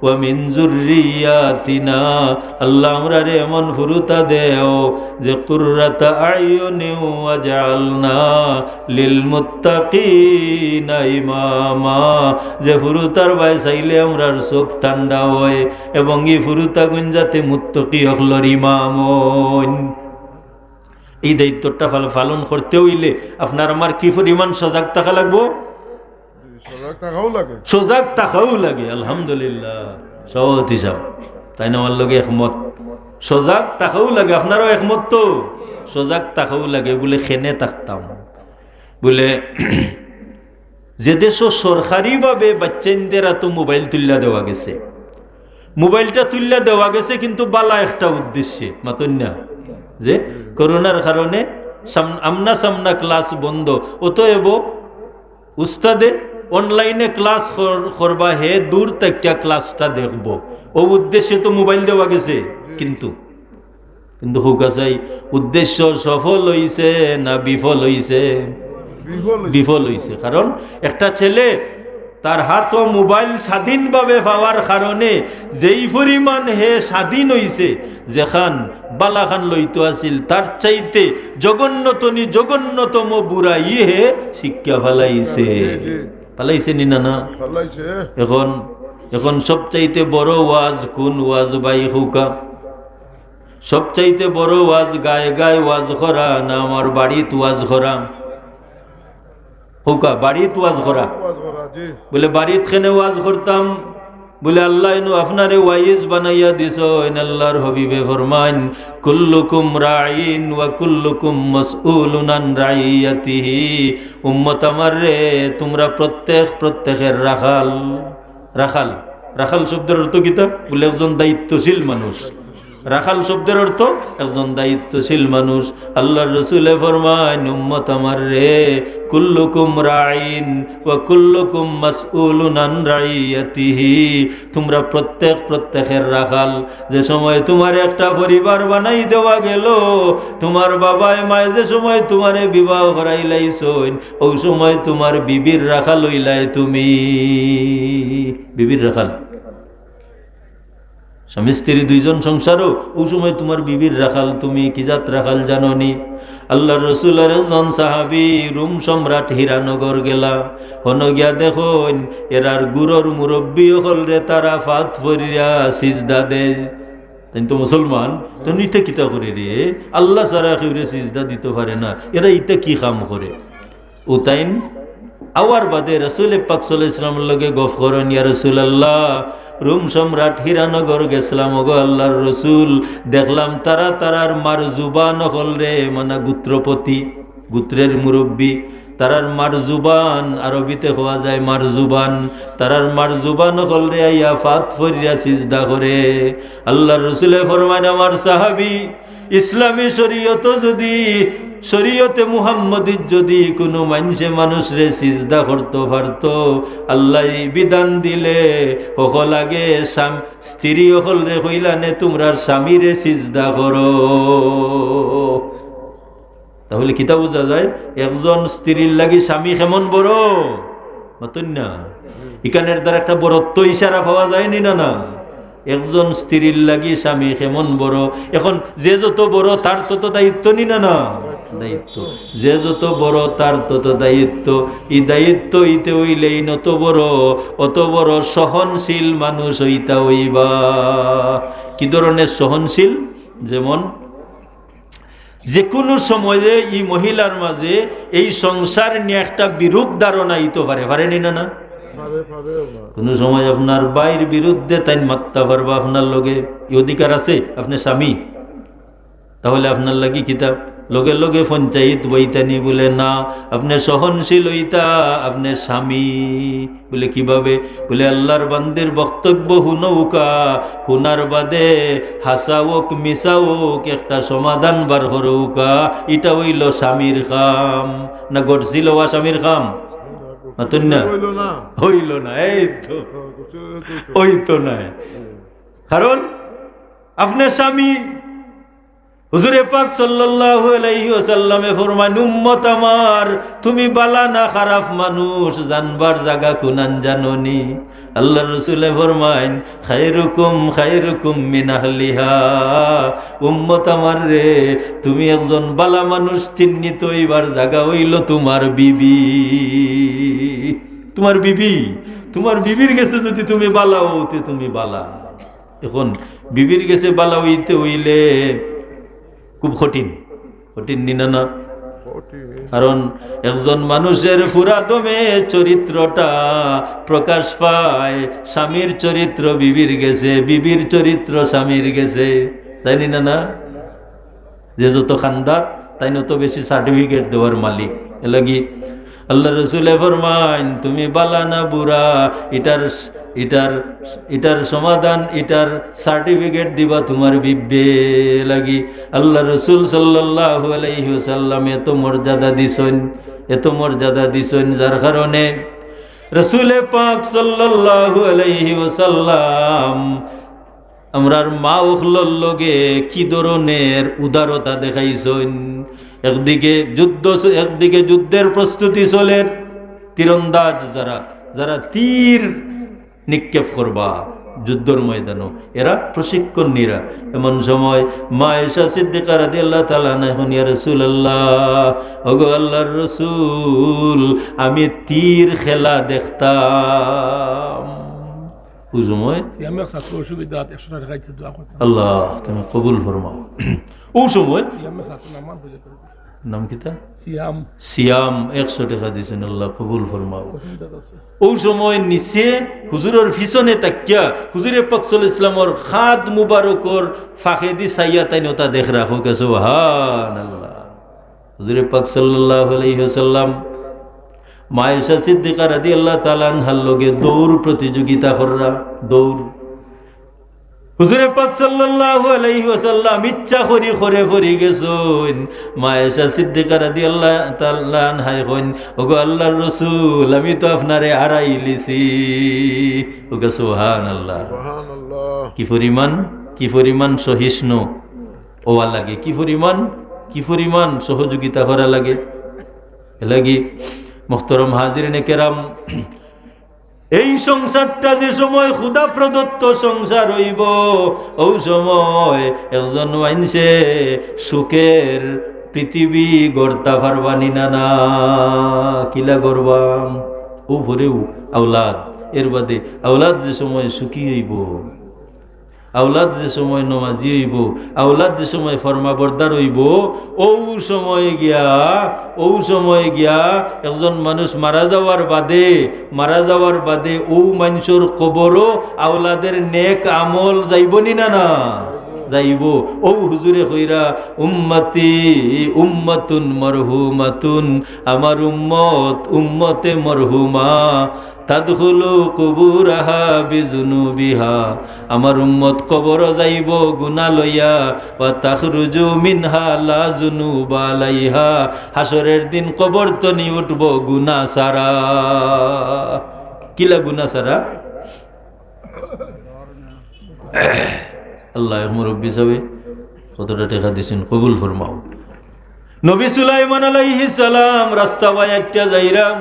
"ওয়া মিন যুররিয়াতিনা", আল্লা, আমরারে এমন ফুরুতা দেও যে, "কুররাতা আয়ুনিন ওয়াজআলনা লিল মুত্তাকিনা ইমামা", যে ফুরুতার বায় চাইলে আমরার চোখ ঠান্ডা অয় এবং ই ফুরুতাগুইন যাতে মুত্তাকি অকলর ইমাম অইন। এই দায়িত্বটা পাল-, পালন করতে অইলে আপনার আমার কি পরিমাণ সজাগ থাকা লাগবো? সজাগ থাকাও লাগে। সজাগ থাকাও লাগে, আলহামদুলিল্লাহ। সভাপতি সাব, তাইন আমার লগে একমত। সজাগ থাকাও লাগে, আপনারাও একমত তো? সজাগ থাকাও লাগে, বুলে কেনে থাকতাম? বুলে, যে দেশো সরকারিভাবে বাচ্চাইনদের আতো মোবাইল তুলিয়া দেওয়া গেছে, মোবাইলটা তুলিয়া দেওয়া গেছে কিন্তু বালা একটা উদ্দেশ্যে, মাতুন না? যে করোনার কারণে সাম-, আমনা সামনা ক্লাস বন্ধ, অতএব উস্তাদে অনলাইনে ক্লাস কর-, করবা, হে দূর থাকিয়া ক্লাসটা দেখবো, অউ উদ্দেশ্যে তো মোবাইল দেওয়া গেছে। কিন্তু, কিন্তু কউক্কা চাই, উদ্দেশ্য সফল অইছে না বিফল অইছে? বিফল অইছে। বিফল অইছে। কারণ একটা ছেলে তার আতো মোবাইল স্বাধীনভাবে পাওয়ার কারণে যেই পরিমাণ হে স্বাধীন অইছে, যেখান বালাখান লইতো আছিল, তার চাইতে জঘন্যতনি-, জঘন্যতম বুরাই হে শিক্ষা ফালাইছে। জি, জি। ফালাইছে নি না? না? ফালাইছে। এখন, এখন সবচাইতে বড় ওয়াজ কোন ওয়াজ ভাই কউক্কা? সবচাইতে বড় ওয়াজ গায়ে গায়ে ওয়াজ করা না আমার বাড়িত ওয়াজ করা? কউক্কা, বাড়িত ওয়াজ করা। ওয়াজ করা, জি। বুলে, বাড়িত কেনে ওয়াজ করতাম? বুলে, আল্লায় নু আপনারে ওয়াইজ বানাইয়া দিছইন। আল্লার হাবিবে ফরমাইন, "কুল্লুকুম রাইন ওয়া কুল্লুকুম মাসউলুন আন রাইয়াতিহি।" উম্মত আমার রে, তুমরা প্রত্যেক প্রত্যেকের রাখাল। রাখাল, রাখাল শব্দর অর্থ কিতা? বুলে, একজন দায়িত্বশীল মানুষ। রাখাল শব্দর অর্থ একজন দায়িত্বশীল মানুষ। আল্লার রসুলে ফরমাইন, উম্মত আমার রে, "কুল্লুকুম রাইন ওয়া কুল্লুকুম মাসউলুন আন রাইয়াতিহি।" তুমরা প্রত্যেক প্রত্যেকের রাখাল। যে সময় তুমারে একটা পরিবার বানাই দেওয়া গেল, তুমার বাবায় মায় যে সময় তুমারে বিবাহ করাইলাইছইন, অউ সময় তুমার বিবির রাখাল অইলায় তুমি। বিবির রাখাল। স্বামী স্ত্রী দুইজন সংসারো, অউ সময় তুমার বিবির রাখাল তুমি। কি জাত রাখাল জানো নি? আল্লার রসুলর একজন সাহাবী রোম সম্রাট হীরানগর গেলা। হনো গিয়া দেখইন, এরার গুরুর মুরব্বি অকলরে তারা ফাত ফরিয়া সিজদা দেয়। তাইন তো মুসলমান, তাইন ইতা কিতা করে রে? আল্লা ছাড়া কেউরে সিজদা দিতো পারে না, এরা ইতা কি কাম করে? অউ তাইন আওয়ার বাদে রাসুলে পাক সাল্লাল্লাহু আলাইহি ওয়াসাল্লামর লগে গফ করইন, "ইয়া রাসুলাল্লাহ, রোম সম্রাট হীরানগর গেছলাম, ওগো আল্লার রসুল, দেখলাম তারা তারার মার জুবান অকলরে", মানে গোত্রপতি, গোত্রের মুরব্বি, তারার মার জুবান, আরবিতে কওয়া যায় মার জুবান, তারার মার জুবান অকলরে আইয়া ফাত ফরিয়া সিজদা করে। আল্লার রসুলে ফরমাইন, আমার সাহাবী, ইসলামী শরীয়তো যদি শরীয়তে মুহাম্মদীর যদি কুনু মানষে মানুষরে সিজদা করতো পারতো, আল্লায় বিধান দিলে, হকল আগে স্বাম-, স্ত্রী হকলরে কইলা নে, তুমরার স্বামীরে সিজদা করো। তাহলে কিতা বুঝা যায়? একজন স্ত্রীর লাগি স্বামী কেমন বড়? মাতইন না? ইখানের দ্বারা একটা বড়ত্ব ইশারা পাওয়া যায়নি না, না? একজন স্ত্রীর লাগি স্বামী কেমন বড়? এখন যে যত বড়, তার তত দায়িত্ব নি না, না? দায়িত্ব। যে যত বড়, তার তত দায়িত্ব। ই দায়িত্ব অইতে অইলে ইন অত বড়, অত বড় সহনশীল মানুষ অইতা অইবা। কি ধরনের সহনশীল? যেমন, যে কুনু সময়ে ই মহিলার মাঝে এই সংসার নিয়া একটা বিরূপ ধারণা আইতো পারে, পারেনি না, না? পারে, পারে না। কুনু সময় আপনার ভাইর বিরুদ্ধে তাইন মাততা পারবা, আপনার লগে ই অধিকার আছে, আপনে স্বামী, তাহলে আপনার লাগি কিতা লগে লগে পঞ্চায়েত বইতানি? বলে না, আপনে সহনশীল অইতা, আপনে স্বামী। বলে কিভাবে? বলে আল্লার বান্দির বক্তব্য হুনউক্কা, হুনার বাদে হাছা অউক মিছা অউক একটা সমাধান বার করউক্কা, ইটা অইলো স্বামীর কাম। না ঘটছিল ওয়া স্বামীর কাম? মাতইন না? অইলো না। অইলো না, এই তো। অইতো নায়। কারণ আপনে স্বামী, হুজুরে পাক সাল্লাল্লাহু আলাইহি ওয়াসাল্লামে ফরমাইন, "উম্মত আমার, তুমি বালা না খারাপ মানুষ, জানবার জাগা কুনান জানো নি?" আল্লার রসুলে ফরমাইন, "খায়রুকুম খায়রুকুম মিন আহলিহা।" উম্মত আমার রে, তুমি একজন বালা মানুষ চিহ্নিত অইবার জাগা অইলো তুমার বিবি। তুমার বিবি, তুমার বিবির গেছে যদি তুমি বালা অও, তে তুমি বালা। এখন বিবির গেছে বালা অইতে অইলে খুব কঠিন, কঠিন নি না, না? কঠিন। কারণ একজন মানুষের পুরা দমে চরিত্রটা প্রকাশ পায়, স্বামীর চরিত্র বিবির গেছে, বিবির চরিত্র স্বামীর গেছে, তাই নি না, না? যে যত খান্দাত, তাইন অত বেশি certificate দেওয়ার মালিক। এরলাগি আল্লার রসুলে ফরমাইন, "তুমি বালা না বুরা, ইটার, ইটার, ইটার সমাধান, ইটার certificate দিবা তুমার বিবিয়ে।" এরলাগি আল্লার রসুল সাল্লাল্লাহু আলাইহি ওয়াসাল্লাম এত মর্যাদা দিছইন, এত মর্যাদা দিছইন, যার কারণে রসুলে পাক সাল্লাল্লাহু আলাইহি ওয়াসাল্লাম আমরার মা অকলর লগে কি ধরনের উদারতা দেখাইছইন। একদিকে যুদ্ধ চ-, একদিকে যুদ্ধের প্রস্তুতি চলের, তীরন্দাজ যারা, যারা তীর নিক্ষেপ করবা যুদ্ধর ময়দানো, এরা প্রশিক্ষণ নিরা। এমন সময় মা আয়েশা সিদ্দিকা রাদিয়াল্লাহু তাআলা আনহা কইন, "ইয়া রাসূলুল্লাহ, ওগো আল্লার রসুল, আমি তীর খেলা দেখতাম।" অউ সময় সিয়ামে এক ছাত্র অসুবিধা আছে, একশো টেকা দিতে দোয়া করতাম। আল্লাহ, তুমি কবুল ফরমাও। অউ সময় সিয়ামে ছাত্র নাম মান বুঝে করবে। নাম কিতা? সিয়াম। সিয়াম, একশো টেকা দিছইন, আল্লাহ কবুল ফরমাও। অসুবিধা আছে। অউ সময় নিচে হুজুরর পিছনে থাকিয়া হুজুরে পাক সাল্লাল্লাহু আলাইহি ওয়াসাল্লামর কাদ মুবারকর ফাঁকেদি চাইয়া তাইন অতা দেখরা, কউক্কা সুবহানাল্লাহ। হুজুরে পাক সাল্লাল্লাহু আলাইহি ওয়াসাল্লাম মা আয়েশা সিদ্দিকা রাদিয়াল্লাহু তাআলা আনহার লগে দৌড় প্রতিযোগিতা কররা, দৌড়। হুজুরে পাক সাল্লাল্লাহু আলাইহি ওয়াসাল্লাম ইচ্ছা করি করে পড়ি গেছইন। মা আয়েশা সিদ্দিকা রাদিয়াল্লাহু তাআলা আনহায় কইন, "ওগো আল্লার রসুল, আমি তো আপনারে হারাইলিছি।" কউক্কা সুবহানাল্লাহ। সুবহানাল্লাহ। কি পরিমাণ, কি পরিমাণ সহিষ্ণু অওয়া লাগে, কি পরিমাণ, কি পরিমাণ সহযোগিতা করা লাগে। এরলাগি মোহতরম হাজিরিনে কেরাম, এই সংসারটা যে সময় খুদা প্রদত্ত সংসার অইবো, অউ সময় একজন মানষে সুখের পৃথিবী গড়তা পারবা নি না, না? কিলা গড়বা? উপরেউ আওলাদ, এর বাদে আওলাদ যে সময় সুখী অইবো, আওলাদ যে সময় নমাজি অইবো, আওলাদ যে সময় ফরমাবরদার অইবো, অউ সময় গিয়া, অউ সময় গিয়া একজন মানুষ মারা যাওয়ার বাদে, মারা যাওয়ার বাদে অউ মানষর কবরো আওলাদের নেক আমল যাইবো নি না, না? যাইবো। অউ হুজুরে কইরা, "উম্মতি উম্মাতুন মারহুমাতুন", আমার উম্মত উম্মতে মরহুমা। তাদখুলু কুবুরাহা বিযুনুবিহা, আমার উম্মত কবরো যাইবো গুনা লইয়া, ওয়া তাখরুজু মিনহা লা যুনুবা আলাইহা, হাশরের দিন কবর তনি উঠবো গুনা ছাড়া। কিলা গুনা ছাড়া? আল্লাহ, এক মুরব্বী সাহেব কতটা টেকা দিছেন, কবুল ফরমাও। নবী সুলাইমান আলাইহিস সালাম রাস্তা বায় আটিয়া যাইরা,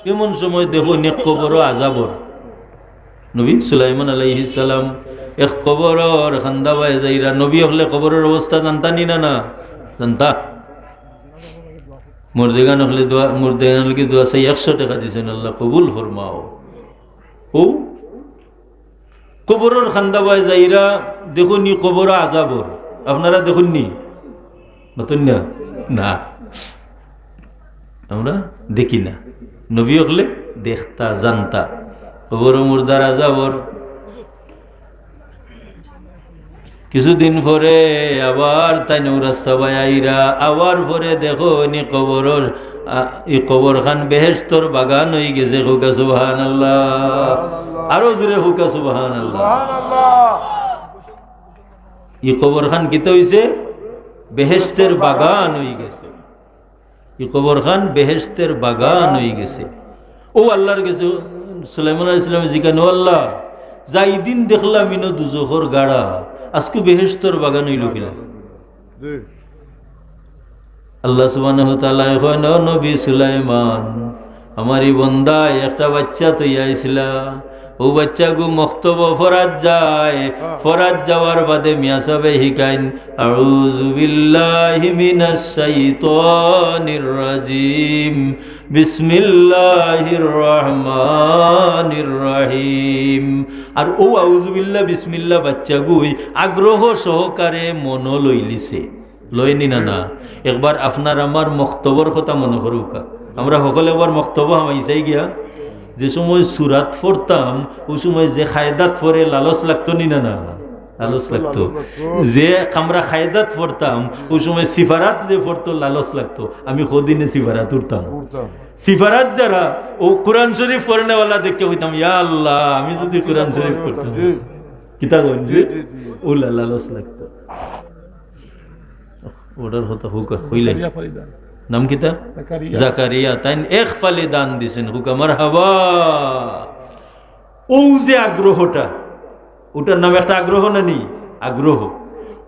এমন সময় দেখো নি এক কবরো আজাবর। নবী সুলাইমান আলাইহিস সালাম এক কবরর কান্দা বায় যাইরা, নবী অকলে কবরর অবস্থা জানতা নি না, না জানতা? মুর্দেগান অকলে দোয়া, মুর্দেগান অকলে দোয়া চাই একশো টেকা দিছেন, আল্লাহ কবুল ফরমাও। ও কবরর কান্দা বায় যাইরা দেখো নি কবরো আজাবর। আপনারা দেখইন নি? মাতইন না? না। আমরা দেখি না। নবী অকলে দেখতা, জানতা। কবরো মুর্দার আজাবর। কিছুদিন পরে আবার তাইন অউ রাস্তা বায় আইরা, আবার পরে দেখো নি কবরর, আ, ই কবরখান বেহেশতর বাগান অইগেছে। কউক্কা সুবহানাল্লাহ। আরো জোরে কউক্কা সুবহানাল্লাহ। ই কবরখান কিতা অইছে? বেহেশতের বাগান অইগেছে। ই কবরখান বেহেশতের বাগান অইগেছে। অউ আল্লাহর গেছে সুলাইমান আলাইহিস সালামে জিকাইন, "ও আল্লাহ, যাইদিন দেখলাম ইনো দুজখর গাড়া, আজকু বেহেশতর বাগান অইলো কিলা?" জি। আল্লাহ সুবহানাহু ওয়া তাআলায় কইন, "ও নবী সুলাইমান, আমার ই বন্দায় একটা বাইচ্চা থইয়া আইছলা, অউ বাইচ্চাগু মক্তবো পড়াত যায়, হ্যাঁ। পড়াত যাওয়ার বাদে মিয়া সাবে হিকাইন, আউযু বিল্লাহি মিনাশ শাইতানির রাজিম, বিসমিল্লাহির রহমানির রহিম।" আর অউ আউযু বিল্লাহ, বিসমিল্লাহ বাইচ্চাগুই আগ্রহ সহকারে মনো লইলিছে। লয়নি না, না? একবার আপনার আমার মক্তবর কথা মনো করউক্কা। আমরা হকলে একবার মক্তবো হামাইছাই গিয়া, যে সময় সুরাত পড়তাম, অউ সময় যে কায়দাত পড়ে লালচ লাগতো নি না, না? লালচ লাগতো। যে আমরা কায়দাত পড়তাম, অউ সময় সিপারাত যে পড়তো লালচ লাগতো। আমি কদিনে সিপারাত উঠতাম। উঠতাম। সিপারাত যারা, অউ কোরআন শরীফ পড়নেওয়ালা দেখিয়া কইতাম, "ইয়া আল্লাহ, আমি যুদি কোরআন শরীফ পড়তাম।" জি। কিতা কইন জি, যে? জি, জি। অউলা লালচ লাগতো। অটার কথা কউক্কা, কইলে? জাকারিয়া ফালি দান। নাম কিতা? জাকারিয়া। জাকারিয়া, তাইন এক ফালি দান দিছেন, কউক্কা মারহাবা। অউ যে আগ্রহটা, অটার নাম একটা আগ্রহ না নি? আগ্রহ।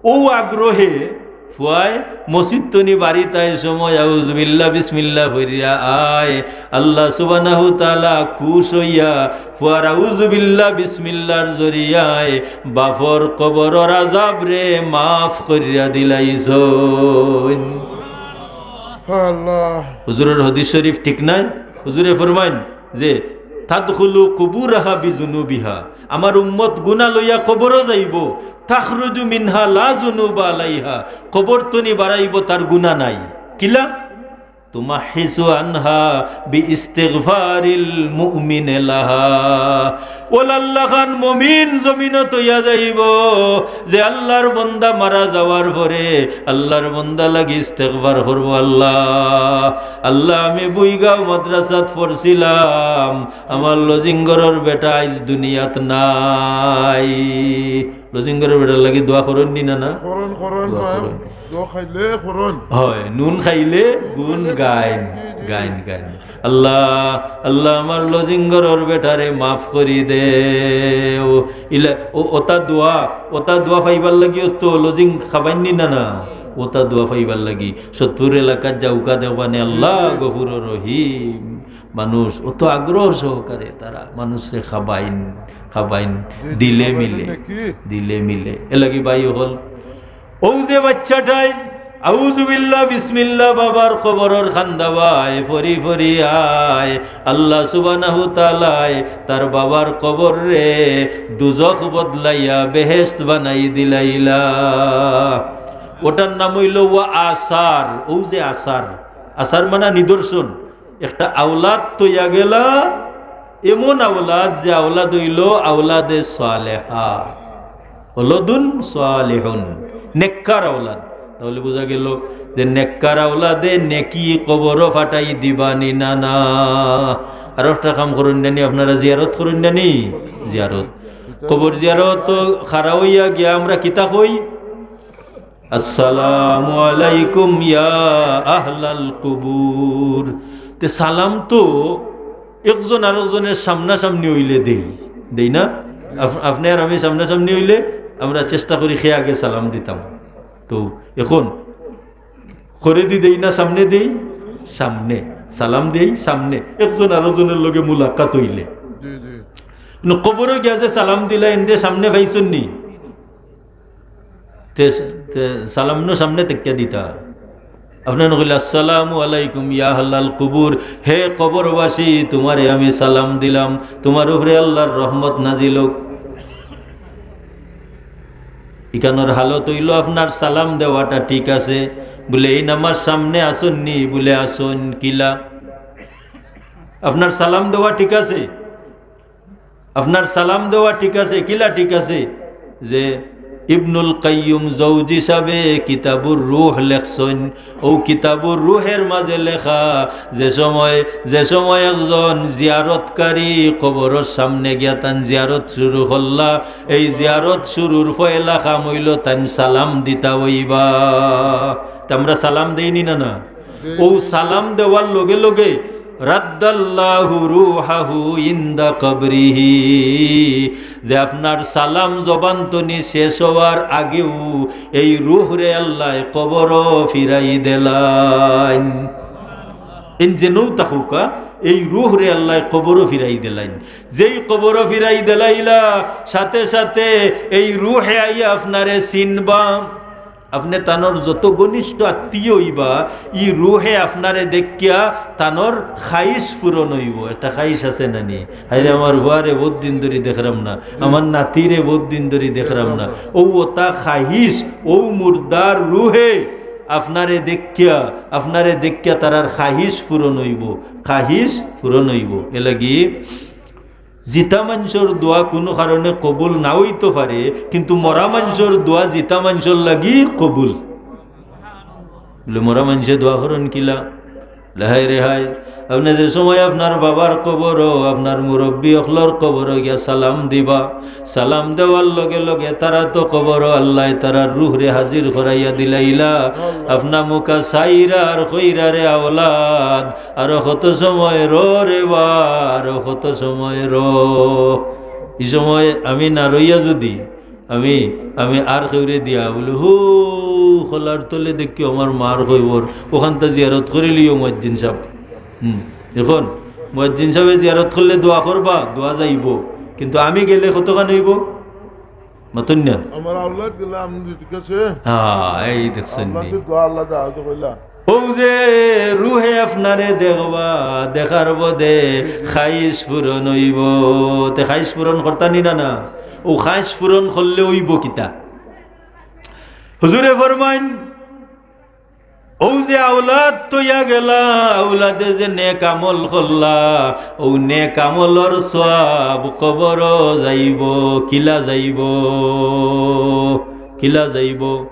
অউ আগ্রহে ফুয়ায় মসজিদ তনি বাড়িত আয় সময় আউযুবিল্লাহ বিসমিল্লাহ পড়িয়া আয়, আল্লাহ সুবহানাহু তাআলা খুশ অইয়া ফুয়ার আউযুবিল্লাহ বিসমিল্লাহর জরিয়ায় বাফর কবরর আজাবরে মাফ করিয়া দিলাইছইন। আল্লাহ। হুজুরর হাদিস শরীফ ঠিক নায়? হুজুরে ফরমাইন যে, "তাদখুলু কুবুরাহা বিজুনুবিহা।" আমার উম্মত গুনা লইয়া কবরো যাইবো, "তাখরুজু মিনহা লা যুনুবা আলাইহা।" কবর তনি বারাইবো, তার গুনা নাই। কিলা? "তুমাহহিসু আনহা বিইস্তিগফারিল মুমিনে লাহা।" অউ লাল্লাখান মুমিন জমিনো থইয়া যাইবো, যে আল্লাহর বন্দা মারা যাওয়ার পরে আল্লাহর বন্দা লাগি ইস্তেগফার করবো, "আল্লাহ, আল্লাহ, আমি বুইগাঁও মাদ্রাসাত পড়ছিলাম, আমার লজিংগরর বেটা আইজ দুনিয়াত নাই।" লজিংগরর বেটার লাগি দোয়া করইন নি না, না? করইন, করইন, দোয়া করইন। দোয়া খাইলে করইন। অয়, নুন খাইলে গুণ গাইন, জি, জি, জি। গাইন, গাইন। "আল্লাহ, আল্লাহ, আমার লজিংগরর বেটারে মাফ করি দেও।" ইলা, অউ, অতা দোয়া, অতা দোয়া পাইবার লাগিও তো লজিং খাবাইন নি না, না? অতা দোয়া পাইবার লাগি সৎপুর এলাকাত যাউক্কা দেখবানে, আল্লাহ জি, জি। গফুরুর রহিম। মানুষ অত আগ্রহ সহকারে তারা মানুষরে খাবাইন, খাবাইন, জি, জি, দিলে খাবাইন মিলে, নাকি? দিলে মিলে। এরলাগি ভাই অকল, অউ যে বাইচ্চাটায় আউযুবিল্লাহ, বিসমিল্লাহ, বাবার কবরর কান্দা বায় পড়ি পড়ি আয়, আল্লাহ সুবহানাহু তাআলায় তার বাবার কবররে দুজখ বদলাইয়া বেহেশত বানাই দিলাইলা। অটার নাম অইলো ওয়া আসার। অউ যে আসার, আসার মানে নিদর্শন। একটা আওলাদ থইয়া গেলা, এমন আওলাদ যে আওলাদ অইলো আওলাদে সালেহা, ওয়ালাদুন সালেহুন, নেককার আওলাদ। তাইলে বুঝা গেলো যে নেককার আওলাদে নেকি কবরো পাঠাই দিবা নি না, না? আরো একটা কাম করইন না নি, আপনারা জিয়ারত করইন না নি? জিয়ারত। কবর জিয়ারত তো খাড়া অইয়া গিয়া আমরা কিতা কই? আসসালামু আলাইকুম ইয়া আহলাল কুবুর। তে সালাম তো একজন আরোজনের সামনাসামনি অইলে দেই, দেই না? আপ-, আপনে আর আমি সামনাসামনি অইলে আমরা চেষ্টা করি কে আগে সালাম দিতাম। তো এখন করেদি দেই না সামনেদি? সামনে। সালাম দেই সামনে, একজন আরোজনের লগে মুলাকাত অইলে। জি, জি। নু কবরো গিয়া যে সালাম দিলা, এনরে সামনে পাইছইন নি? তে, তে সালাম নু সামনে থাকিয়া দিতা। আপনে নু কইলা, "আসসালামু আলাইকুম ইয়া আহলাল কুবুর, হে কবরবাসী, তুমারে আমি সালাম দিলাম, তুমার উপরে আল্লার রহমত নাজিল অউক।" ইখানর হালত অইলো, আপনার সালাম দেওয়াটা ঠিক আছে, বুলে, "এইন আমার সামনে আছইন নি?" বুলে, "আছইন।" কিলা? আপনার সালাম দেওয়া ঠিক আছে? আপনার সালাম দেওয়া ঠিক আছে? কিলা ঠিক আছে? যে ইবনুল কাইয়্যুম জৌজি সাবে কিতাবুর রূহ লেখছইন, অউ কিতাবুর রূহের মাঝে লেখা, যে সময়, যে সময় একজন জিয়ারতকারী কবরর সামনে গিয়া তান জিয়ারত শুরু করলা, এই জিয়ারত শুরুর পয়লা কাম অইলো তাইন সালাম দিতা অইবা। তে আমরা সালাম দেই নি না, না? অউ সালাম দেওয়ার লগে লগে রাদ্দাল্লাহু রূহাহু ইনদা কবরিহি, যে আপনার সালাম জবান তনি শেষ অওয়ার আগেউ এই রূহরে আল্লায় কবরো ফিরাই দিলাইন। এইন যেনউ থাকউক্কা, এই রূহরে আল্লায় কবরো ফিরাই দিলাইন। যেই কবরো ফিরাই দিলাইলা, সাথে সাথে এই রূহে আইয়া আপনারে চিনবা। আপনে তানর যত ঘনিষ্ঠ আত্মীয় অইবা, ই রূহে আপনারে দেখিয়া তানর খাহিশ পূরণ অইবো। একটা খাহিশ আছে না নি? "হায়রে, আমার ফুয়ারে বউত দিন ধরি দেখরাম না, আমার নাতিরে বউত দিন ধরি দেখরাম না।" অউ অতা খাহিশ, অউ মুর্দার রূহে আপনারে দেখিয়া, আপনারে দেখিয়া তারার খাহিশ পূরণ অইবো, খাহিশ পূরণ অইবো। এরলাগি জিতা মানষর দোয়া কুনু কারণে কবুল না অইতো পারে, কিন্তু মরা মানষর দোয়া জিতা মানষর লাগি কবুল। বুলে, "মরা মানষে দোয়া করইন কিলা?" বুলে, "হায়রে হায়, আপনে যে সময় আপনার বাবার কবরো, আপনার মুরব্বি অকলর কবরো গিয়া সালাম দিবা, সালাম দেওয়ার লগে লগে তারা তো কবরো আল্লায় তারার রূহরে হাজির করাইয়া দিলাইলা। আপনা মুখা চাইরা আর কইরা, 'রে আওলাদ, আরো কত সময় রও রে বা, আরো কত সময় রও?' ই সময় আমি না রইয়া যুদি, আমি, আমি আর কেউরে দিয়া বুলে, 'হু, কলার তলে দেখিও আমার মার কবর, অখানতা জিয়ারত করিলিও মুয়াজ্জিন সাব।'" হুম, এখন মুয়াজ্জিন সাবে জিয়ারত করলে দোয়া করবা, দোয়া যাইবো, কিন্তু আমি গেলে কতখান অইবো? মাতইন না। আমার আওলাদ গেলে আমি ঠিক আছে। হ্যাঁ, এই দেখছইন নি? আওলাদের দোয়া আল্লাহ দে আগে কইলা। অউ যে রুহে আপনারে দেখবা, দেখার বদে খাইশ পূরণ অইবো। তে খাইশ পূরণ করতা নি না, না? অউ খাইশ পূরণ করলে অইবো কিতা? হুজুরে ফরমাইন, অউ যে আওলাদ থইয়া গেলা, আওলাদে যে নেক আমল করলা, অউ নেক আমলর সওয়াব কবরো যাইবো। কিলা যাইবো? কিলা যাইবো?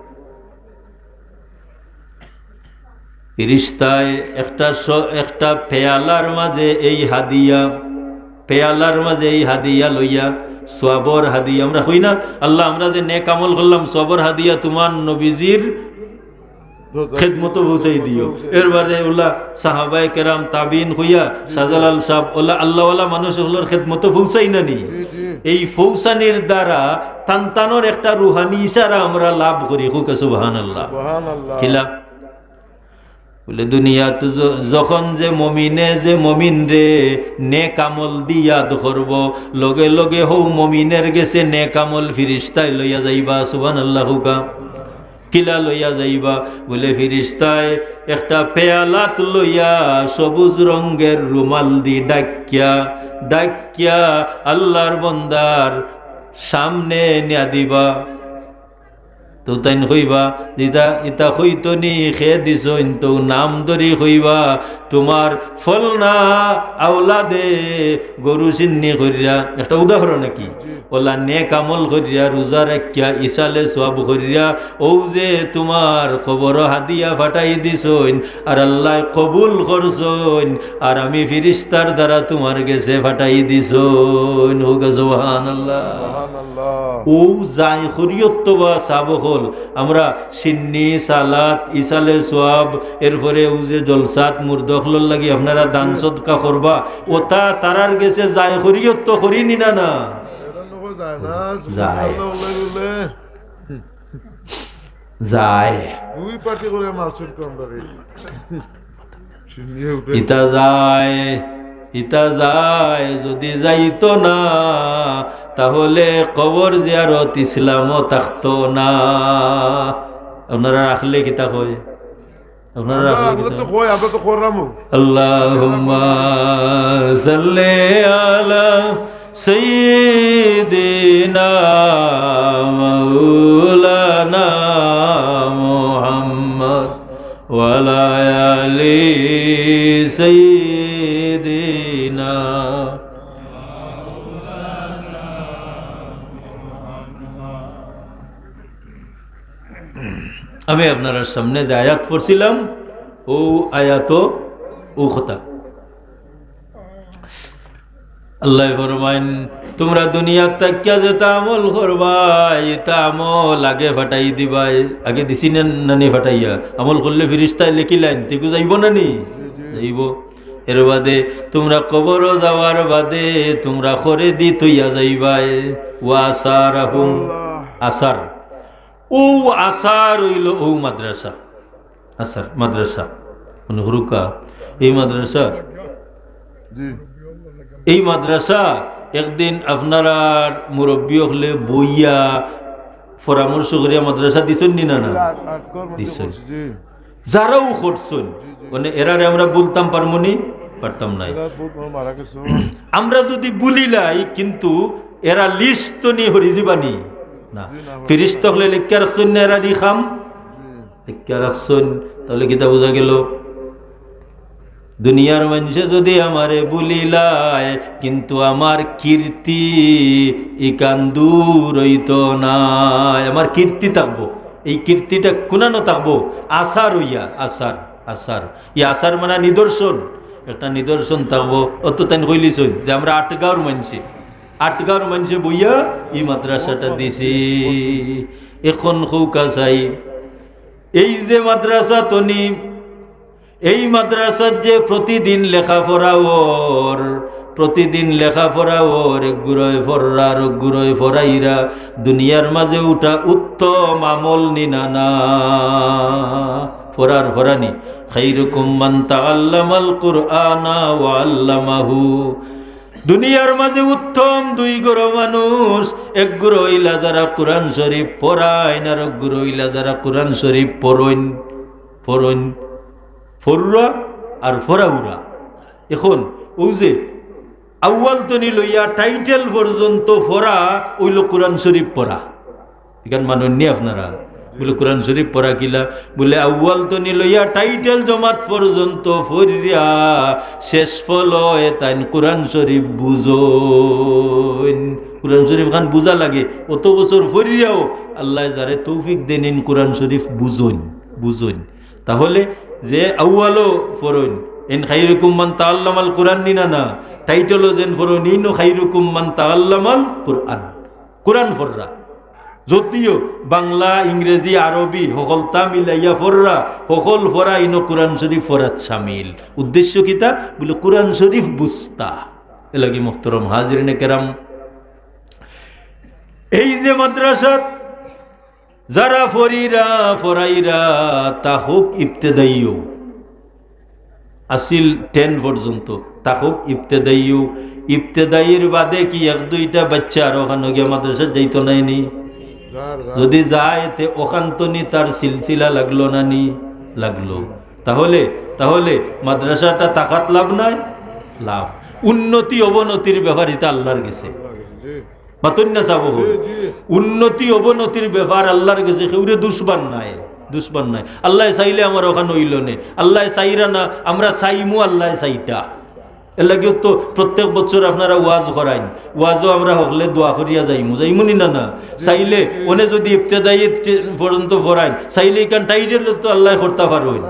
ফিরিস্তায় একটা স-, একটা পেয়ালার মাঝে এই হাদিয়া, পেয়ালার মাঝে এই হাদিয়া লইয়া, সওয়াবর হাদিয়া। আমরা কই না, "আল্লাহ, আমরা যে নেক আমল করলাম, সওয়াবর হাদিয়া তুমার নবীজির খেদমতো পৌঁছাই দিও।" এরবাদে অউলা সাহাবায়ে কেরাম, তাবিন কইয়া, শাহজালাল সাব, অউলা আল্লাহওয়ালা মানুষ অকলর খেদমতো পৌঁছাই না নি? জি, জি। এই পৌঁছানির দ্বারা তান তানর একটা রুহানি ইশারা আমরা লাভ করি। কউক্কা সুবহানাল্লাহ। সুবহানাল্লাহ। কিলা? বুলে, দুনিয়াত য-, যখন যে মমিনে যে মমিনরে নেক আমল দি ইয়াদ করবো, লগে লগে হউ মমিনের গেছে নেক আমল ফিরিস্তায় লইয়া যাইবা। সুবহানাল্লাহ কউক্কা। কিলা লইয়া যাইবা? বুলে, ফিরিস্তায় একটা পেয়ালাত লইয়া সবুজ রঙ্গের রুমাল দি ডাকিয়া, ডাকিয়া আল্লাহর বন্দার সামনে নিয়া দিবা। তো তাইন কইবা, ইতা, ইতা কইতো নি, খে দিছইন, তো নাম ধরি কইবা, তুমার ফলনা আওলাদে গরু সিন্নি করিয়া, একটা উদাহরণ আর কি, ওলা নেক আমল করিয়া, রোজা রাখিয়া, ইসালে সওয়াব করিয়া, অউ যে তুমার কবরো হাদিয়া ফাটাই দিছইন, আর আল্লায় কবুল করছইন, আর আমি ফিরিস্তার দ্বারা তুমার গেছে ফাটাই দিছইন। হউক সুবহানাল্লাহ। সুবহানাল্লাহ। অউ যাই করিয়ত্ত বা সাব অকল, আমরা সিন্নি, সালাত, ইসালে সওয়াব, এরপরে অউ যে জলসাত মুর্দা অকলর লাগি আপনারা দান সদকা করবা, অতা তারার গেছে যাই করিয়ত্ত করি নি না, না? এরা লোক যায় না, যায়। সুবহানাল্লাহ বলে বলে। যায়। দুই পার্টি করে মারছেন তো আমরা রে। সিন্নিয়ে উঠে। ইতা যায়, ইতা যায়, যদি যাইতো না, তাহলে কবর জিয়ারত ইসলামও থাকতো না। আপনারা রাখলে কিতা কয়? আপনারা আমরা, রাখলে আমরা কিতা তো কয়? কই, আমরা তো করলামও। আল্লাহুম্মা সাল্লি আলা সাইয়্যিদিনা মাওলানা মুহাম্মদ ওয়া আলা আলি সাইয়্যিদিনা। আমি আপনারার সামনে যে আয়াত পড়ছিলাম, অউ আয়াতও অউ কথা। আল্লায় ফরমাইন, তুমরা দুনিয়াত থাকিয়া যেতা আমল করবায়, ইতা আমল আগে ফাটাই দিবায়। আগে দিছি না, না নি ফাটাইয়া? আমল করলে ফিরিস্তায় লেখিলাইন, তিগু যাইবো না নি? যাইবো। এর বাদে তুমরা কবরো যাওয়ার বাদে তুমরা খরে দি থইয়া যাইবায়। ওয়া আসারাহুম, আসার। অউ আসার অইলো অউ মাদ্রাসা। আসার মাদ্রাসা। মানে হুরুকা, এই মাদ্রাসা, জি। এই মাদ্রাসা একদিন আপনারার মুরব্বি অকলে বইয়া পরামর্শ করিয়া মাদ্রাসা দিছইন নি না, না? আট, আট ঘর মধ্যে দিছইন। করছি, জি। যারাও করছইন, জি, জি। মানে এরারে আমরা ভুলতাম পারমু নি? পারতাম নায়। এরা বহুত বড় মারা গেছে। আমরা যদি ভুলিলাই, কিন্তু এরা লিস্ট তো নি হরি যিবা নি? না। জি, না, ফিরিস্তা অকলে লেখিয়া রাখছইন না এরার ই কাম? জি। লেখিয়া রাখছইন, তাহলে কিতা বুঝা গেল? দুনিয়ার মানষে যদি আমারে ভুলিলায়, কিন্তু আমার কীর্তি ইখান দূর অইতো নায়। আমার কীর্তি থাকবো। এই কীর্তিটা কুনানো থাকবো? আসার অইয়া, আসার, আসার। ই আসার মানে নিদর্শন। একটা নিদর্শন থাকবো। অত তাইন কইলিছইন যে আমরা আট গাঁওর মানষে, আট গাঁওর মানষে বইয়া ই মাদ্রাসাটা দিছি। এখন কউক্কা চাই, এই যে মাদ্রাসা তনি, এই মাদ্রাসাত যে প্রতিদিন লেখাপড়া অর, প্রতিদিন লেখাপড়া অর, একগুরয় পড়রা আর একগুরয় পড়াইরা, দুনিয়ার মাঝে উঠা উত্তম আমল নি না, না? পড়ার পড়ানি। খাইরুকুম মান তাআল্লামাল কুরআনা ওয়া আল্লামাহু। দুনিয়ার মাঝে উত্তম দুই গুরু মানুষ, একগুরু অইলা যারা কুরআন শরীফ পড়াইন, আর একগুরু অইলা যারা কুরআন শরীফ পড়ইন, পড়ইন, পড়রা আর পড়াউরা। এখন অউ যে আউয়াল তনি লইয়া টাইটেল পর্যন্ত পড়া অইলো কুরআন শরীফ পড়া। ইখান মানইন নি আপনারা? বুলে, "কুরআন শরীফ পড়া কিলা?" বুলে, "আউয়াল তনি লইয়া টাইটেল জমাত পর্যন্ত পড়িয়া শেষ ফলয় তাইন কুরআন শরীফ বুঝইন।" কুরআন শরীফ খান বুঝা লাগে, অত বছর পড়িয়াও আল্লায় যারে তৌফিক দেইন, ইন কুরআন শরীফ বুঝইন, বুঝইন। তাহলে যে আউয়ালো পড়ইন, ইন খাইরুকুম মান তাআল্লামাল কুরআন নি না, না? টাইটেলো যেন পড়ইন, ইনো খাইরুকুম মান তাআল্লামাল কুরআন। কুরআন পড়রা। যদিও বাংলা, ইংরেজি, আরবি হকলতা মিলাইয়া পড়রা, হকল পড়া ইনো কুরআন শরীফ পড়াত শামিল। উদ্দেশ্য কিতা? বুলে কুরআন শরীফ বুঝতা। এরলাগি মুহতারাম হাজিরিনে কেরাম, এই যে মাদ্রাসাত যারা পড়িরা, পড়াইরা, তা হউক ইবতেদাইও, আছিল টেন পর্যন্ত, তা হউক ইবতেদাইও, ইবতেদাইর বাদে কি এক দুইটা বাইচ্চা আর অখানো গিয়া মাদ্রাসাত যাইতো নায় নি? যার, যার। যদি যায়, তে অখান তনি তার সিলসিলা লাগলো না নি? লাগলো। তাহলে, তাহলে মাদ্রাসাটা থাকাত লাভ নাই? লাভ। উন্নতি অবনতির ব্যাপার ইতা আল্লার গেছে। জি। মাতইন না সাব অকল। উন্নতি অবনতির ব্যাপার আল্লার গেছে কেউরে দুষবার নাই, দুষবার নাই। আল্লায় চাইলে আমার অখান অইলো নে, আল্লায় চাইরা না, আমরা চাইমু, আল্লায় চাইতা। এরলাগিও তো প্রত্যেক বছর আপনারা ওয়াজ করাইন, ওয়াজও আমরা হকলে দোয়া করিয়া যাইমু, যাইমু নি না? না, চাইলে অনে যুদি ইবতেদায়ী পর্যন্ত পড়াইন, চাইলে ইখান টাইটেল তো আল্লায় করতা পারইন,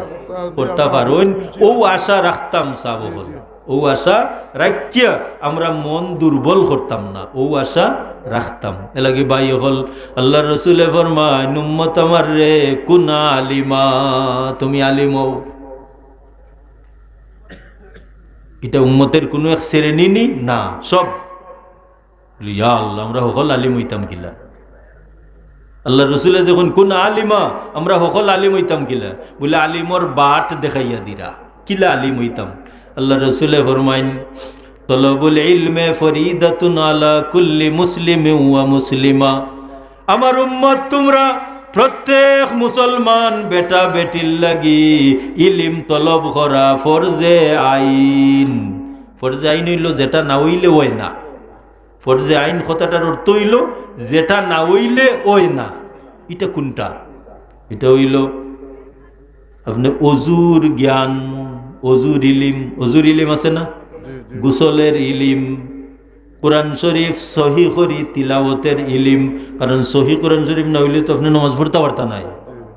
করতা পারইন। অউ আশা রাখতাম সাব অকল। অউ আশা রাখিয়া আমরা মন দুর্বল করতাম না, অউ আশা রাখতাম। এরলাগি ভাই অকল, আল্লার রসুলে ফরমাইন, "উম্মত আমার রে, কুনা আলিমা, তুমি আলিম অও।" ইটা উম্মতের কুনু এক শ্রেণী নি? না, সব। বলি, "ইয়া আল্লাহ, আমরা হকল আলিম অইতাম কিলা?" আল্লার রসুলে যখন, "কুনা আলিমা, আমরা হকল আলিম অইতাম কিলা?" বলে, "আলিমর বাট দেখাইয়া দিরা, কিলা আলিম অইতাম।" আল্লার রসুলে ফরমাইন, "তলবুল ইলমে ফরিদাতুন আলা কুল্লি মুসলিমিন ওয়া মুসলিমা।" আমার উম্মত তুমরা প্রত্যেক মুসলমান বেটা বেটির লাগি ইলিম তলব করা ফরজে আইন। ফরজে আইন অইলো যেটা না অইলে অয় না। ফরজে আইন কথাটার অর্থ অইলো যেটা না অইলে অয় না। ইটা কুনটা? ইটা অইলো আপনে অজুর জ্ঞান, অজুর ইলিম, অজুর ইলিম আছে না? গোসলের ইলিম, কোরআন শরীফ সহি করি তিলাওয়াতের ইলিম, কারণ সহি কোরআন শরীফ না অইলে তো আপনে নমাজ পড়তা পারতা নায়।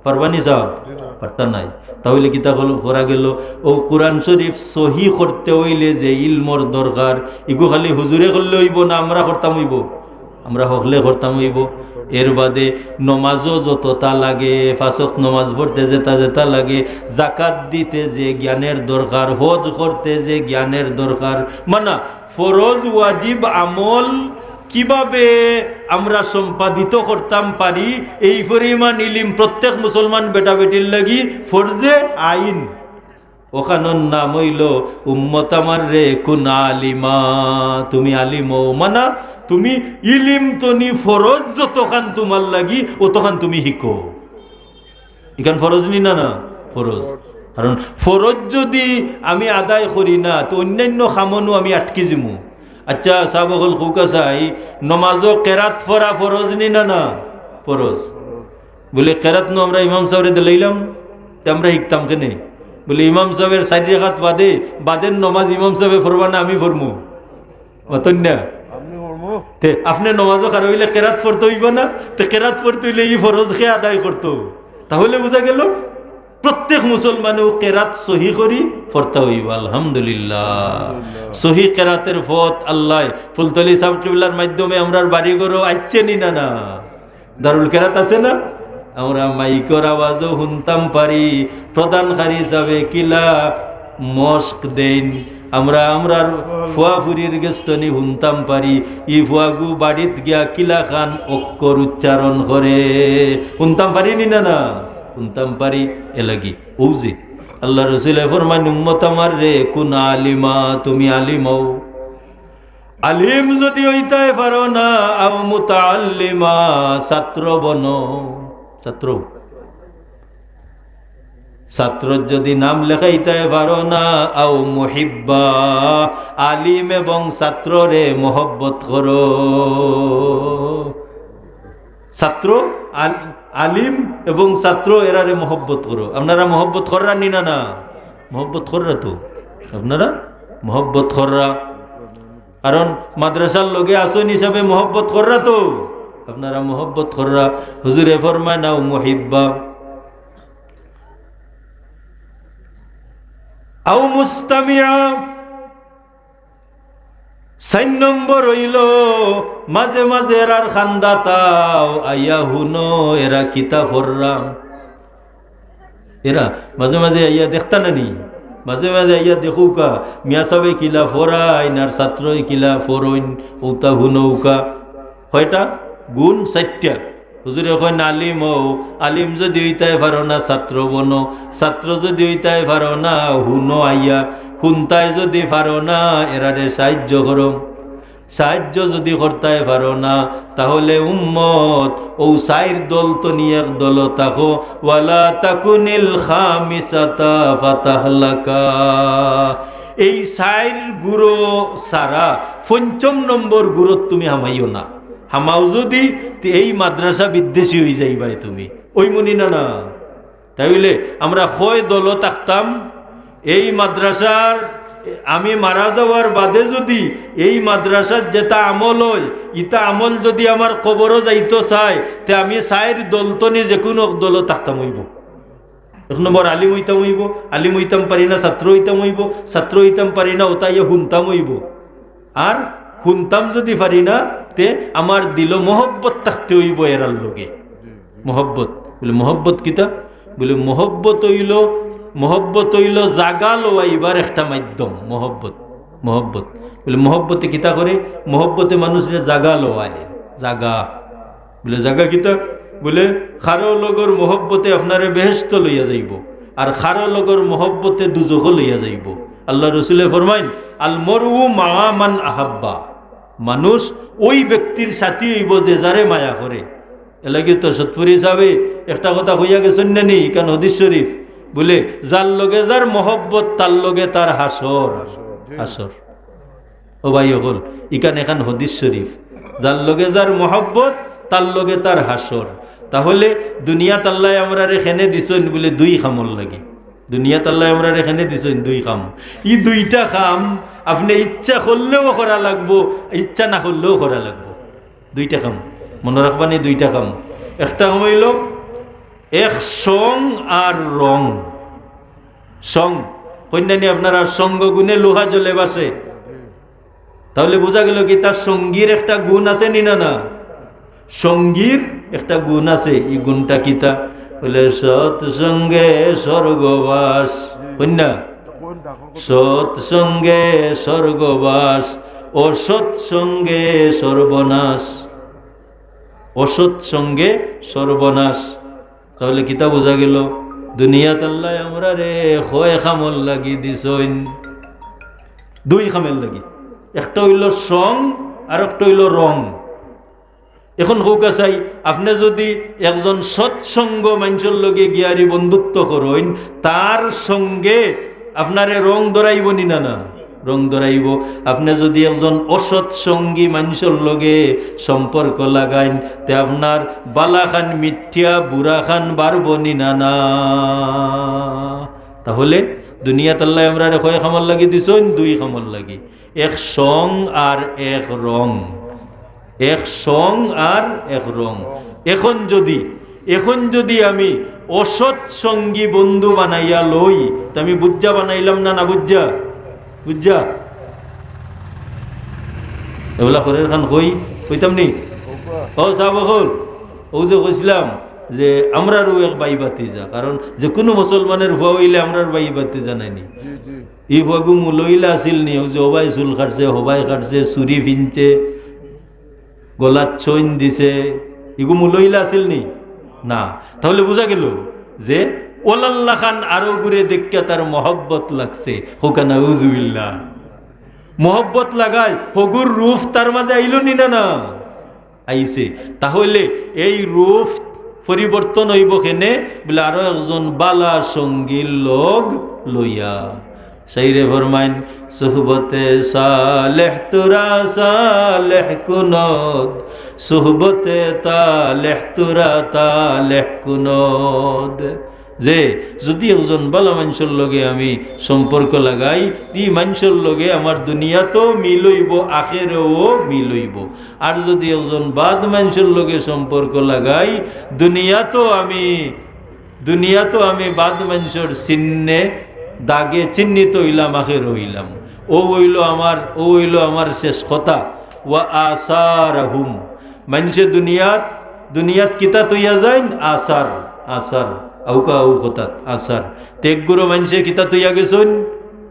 পারবা নি সাব? পারতা নায়। তাহলে কিতা করা গেলো? অউ কোরআন শরীফ সহি করতে অইলে যে ইলমর দরকার, ইগু খালি হুজুরে করলে অইবো না, আমরা করতাম অইবো? আমরা হকলে করতাম অইবো। এর বাদে নমাজও যততা লাগে, পাঁচ ওয়াক্ত নমাজ পড়তে যেতা যেতা লাগে, জাকাত দিতে যে জ্ঞানের দরকার, হজ করতে যে জ্ঞানের দরকার, মানা ফরজ ওয়াজিব আমল কিভাবে আমরা সম্পাদিত করতাম পারি, এই পরিমাণ ইলিম প্রত্যেক মুসলমান বেটা বেটির লাগি ফরজে আইন। অখানর নাম অইলো, "উম্মত আমার রে, কুনা আলিমা, তুমি আলিম অও।" মানা, তুমি ইলিম তনি ফরজ যতখান তুমার লাগি, অতখান তুমি হিকো। ইখান ফরজ নি না? না, ফরজ। কারণ ফরজ যুদি আমি আদায় করি না, তো অইন্যান্য কামো নু আমি আটকি যিমু। আচ্ছা, সাব অকল কউক্কা চাই, নমাজো কেরাত পড়া ফরজ নি না? না, ফরজ। বলে, "কেরাত নু আমরা ইমাম সাবরে দিলাইলাম, তে আমরা হিকতাম কেনে?" বলে, "ইমাম সাবর চাইর রেকাত বাদে, বাদের নমাজ ইমাম সাবে পড়বা না, আমি পড়মু।" মাতইন না? তে আপনে নমাজো খাড়া অইলে কেরাত পড়তে অইবো না? তে কেরাত পড়তে অইলে ই ফরজ কে আদায় করতো? তাহলে বুঝা গেলো প্রত্যেক মুসলমানেও কেরাত সহি করি পড়তা অইবো। আলহামদুলিল্লাহ। সহি কেরাতের পথ আল্লায় ফুলতলি সাব কিবলার মাধ্যমে আমরার বাড়ি ঘরো আইচ্ছে নি না? না, দারুল কেরাত আছে না? আমরা মাইকর আওয়াজও হুনতাম পারি, প্রদানকারী সাবে কিলা মশক দেইন, আমরা আমরার ফুয়া ফুরির গেছ তনি হুনতাম পারি, ই ফুয়াগু বাড়িত গিয়া কিলাখান অক্ষর উচ্চারণ করে, হুনতাম পারি নি না? না, হুনতাম পারি। এলাগি অউ যে আল্লার রসুলে ফরমাইন, "উম্মত আমার রে, কুনা আলিমা, তুমি আলিম অও।" আলিম যুদি অইতায় পারো না, আও মুতাআল্লিমা, ছাত্র বনো, ছাত্র। ছাত্রর যুদি নাম লেখাইতায় পারো না, আও মুহিব্বা, আলিম এবং ছাত্ররে মহব্বত করো। ছাত্র, আল-, আলিম এবং ছাত্র এরারে মহব্বত করো। আপনারা মহব্বত কররা নি না? না, মহব্বত কররা তো, আপনারা মহব্বত কররা। কারণ মাদ্রাসার লগে আছইন হিসাবে মহব্বত কররা তো, আপনারা মহব্বত কররা। হুজুরে ফরমাইন, "আও মুহিব্বা, আও মুস্তামিআ।" চাইর নম্বর অইলো, মাঝে মাঝে এরার কান্দাত আও, আইয়া হুনো এরা কিতা পড়রা। এরা মাঝে মাঝে আইয়া দেখতা না নি? মাঝে মাঝে আইয়া দেখউক্কা, মিয়া সাবে কিলা পড়াইন আর ছাত্রয় কিলা পড়ইন, অউতা হুনউক্কা। কয়টা? গুণ চাইরটা। হুজুরে কইন, "আলিম অও, আলিম যুদি অইতায় পারো না, ছাত্র বনো, ছাত্র যুদি অইতায় পারো না, হুনো আইয়া, হুনতায় যুদি পারো না, এরারে সাহায্য করো।" সাহায্য যুদি করতায় পারো না, তাহলে উম্মত, অউ চাইর দল তনি এক দলো থাকো। "ওয়ালা তাকুনিল খামিসাতা ফাতাহলাকা।" এই চাইর গুরু ছাড়া পঞ্চম নম্বর গুরুত তুমি হামাইও না। হামাও যুদি, তে এই মাদ্রাসা বিদ্বেষী অইযাইবায় তুমি। অইমুনি না না? তাইলে আমরা কয় দলো থাকতাম, এই মাদ্রাসার আমি মারা যাওয়ার বাদে যুদি এই মাদ্রাসার যেটা আমল অয়, ইটা আমল যুদি আমার কবরো যাইতো চায়, তে আমি চাইর দল তনে যেকুনু এক দলো থাকতাম অইবো। এক নম্বর আলিম অইতাম অইবো, আলিম অইতাম পারি না ছাত্র অইতাম অইবো, ছাত্র অইতাম পারি না অতা ইয়া হুনতাম অইবো। আর হুনতাম যুদি পারি না, তে আমার দিলো মহব্বত থাকতে অইবো এরার লগে। মহব্বত। বুলে, মহব্বত কিতা? বুলে, মহব্বত অইলো, মহব্বত অইলো জাগা লওয়াইবার একটা মাধ্যম। মহব্বত, মহব্বত। বুলে, মহব্বতে কিতা করে? মহব্বতে মানুষরে জাগা লওয়ায়, জাগা। বুলে, জাগা কিতা? বুলে, কারো লগর মহব্বতে আপনারে বেহেশতো লইয়া যাইবো, আর কারো লগর মহব্বতে দুজখো লইয়া যাইবো। আল্লার রসুলে ফরমাইন, "আল মরউ মাআ মান আহাব্বা।" মানুষ ওই ব্যক্তির সাথী অইবো যে যারে মায়া করে। এরলাগি তো সতপুরি সাবে একটা কথা কইয়া গেছইন না নি, ইখান হাদিস শরীফ। বুলে, "যার লগে যার মহব্বত, তার লগে তার হাশর।" হাশর, জি। হাশর। ও ভাই অকল, ইখান এখান হাদিস শরীফ। যার লগে যার মহব্বত, তার লগে তার হাশর। তাহলে দুনিয়াত আল্লায় আমরারে কেনে দিছইন বুলে দুই কামর লাগি। দুনিয়াত আল্লায় আমরারে কেনে দিছইন দুই কাম। ই দুইটা কাম আপনে ইচ্ছা করলেও করা লাগবো, ইচ্ছা না করলেও করা লাগবো। দুইটা কাম। মনো রাখবা নি দুইটা কাম। একটা কাম অইলো এক সং আর রং। সং, কইন না নি আপনারা, সঙ্গ গুণে লোহা জলে ভাসে। তাহলে বুঝা গেল কিতা, সঙ্গীর একটা গুণ আছে নি না না? সঙ্গীর একটা গুণ আছে। ই গুণটা কিতা? বুলে, "সৎ সঙ্গে স্বর্গবাস।" কইন না? "সৎ সঙ্গে স্বর্গবাস, অসৎ সঙ্গে সর্বনাশ।" অসৎ সঙ্গে সর্বনাশ। তাহলে কিতা বুঝা গেল? দুনিয়াত আল্লায় আমরারে কয় কামর লাগি দিছইন? দুই কামর লাগি। একটা অইলো সং, আর একটা অইলো রং। এখন কউক্কা চাই, আপনে যুদি একজন সৎসঙ্গ মানষর লগে গিয়ারি বন্ধুত্ব করইন, তার সঙ্গে আপনারে রং ধরাইবো নি না না? রং ধরাইবো। আপনে যুদি একজন অসৎ সঙ্গী মানষর লগে সম্পর্ক লাগাইন, তে আপনার বালাখান মিটিয়া বুরাখান বাড়বো নি না না? তাহলে দুনিয়াত আল্লায় আমরারে কয় কামর লাগি দিছইন? দুই কামর লাগি। এক সং আর এক রং। এক সং আর এক রং। এখন যুদি, এখন যুদি আমি অসৎ সঙ্গী বন্ধু বানাইয়া লই, তে আমি বুজ্জা বানাইলাম না, না বুজ্জা? বুজ্জা? এগুলা করের খান কই, কইতাম নি? ও সাব অকল, অউ যে কইছিলাম যে আমরারও এক ভাই ভাতিজা, কারণ যেকুনু মুসলমানর ফুয়া অইলে আমরার ভাই ভাতিজা নায় নি। ই ফুয়াগু মুলইলা আছিল নি? অউ যে হবায় চুল কাটছে, হবায় কাটছে, চুড়ি ফিনছে, গলাত চইন দিছে, ইগু মুলইলা আছিল নি? না। তাহলে বুঝা গেল যে অলাল্লা খান আরো গুরে দেখিয়া তার মহব্বত লাগছে। কউক্কা নাউজুবিল্লাহ। মহব্বত লাগায়, হগুর রূপ তার মাঝে আইলো নি না না? আইছে। তাহলে এই রূপ পরিবর্তন অইবো কেনে? বুলে আরো একজন বালা সঙ্গীর লগ লইয়া। শাইরে ফরমাইন, "সুহবতে সালেহ তুরা সালেহ কুনদ, সুহবতে তালেহ তুরা তালেহ কুনদ।" যে যুদি একজন বালা মানষর লগে আমি সম্পর্ক লাগাই, ই মানষর লগে আমার দুনিয়াতও মিল অইবো, আখেরও মিল অইবো। আর যুদি একজন বাদ মানষর লগে সম্পর্ক লাগাই, দুনিয়াতও আমি, দুনিয়াতও আমি বাদ মানষর চিহ্নে, দাগে চিহ্নিত অইলাম, আখেরও অইলাম। অউ অইলো আমার, অউ অইলো আমার শেষ কথা। ওয়া আসারাহুম। মানষে দুনিয়াত, দুনিয়াত কিতা থইয়া যাইন? আসার, আসার, আউকা আউ কথাত, আসার। তে এক গুরু মানষে কিতা থইয়া গেছইন?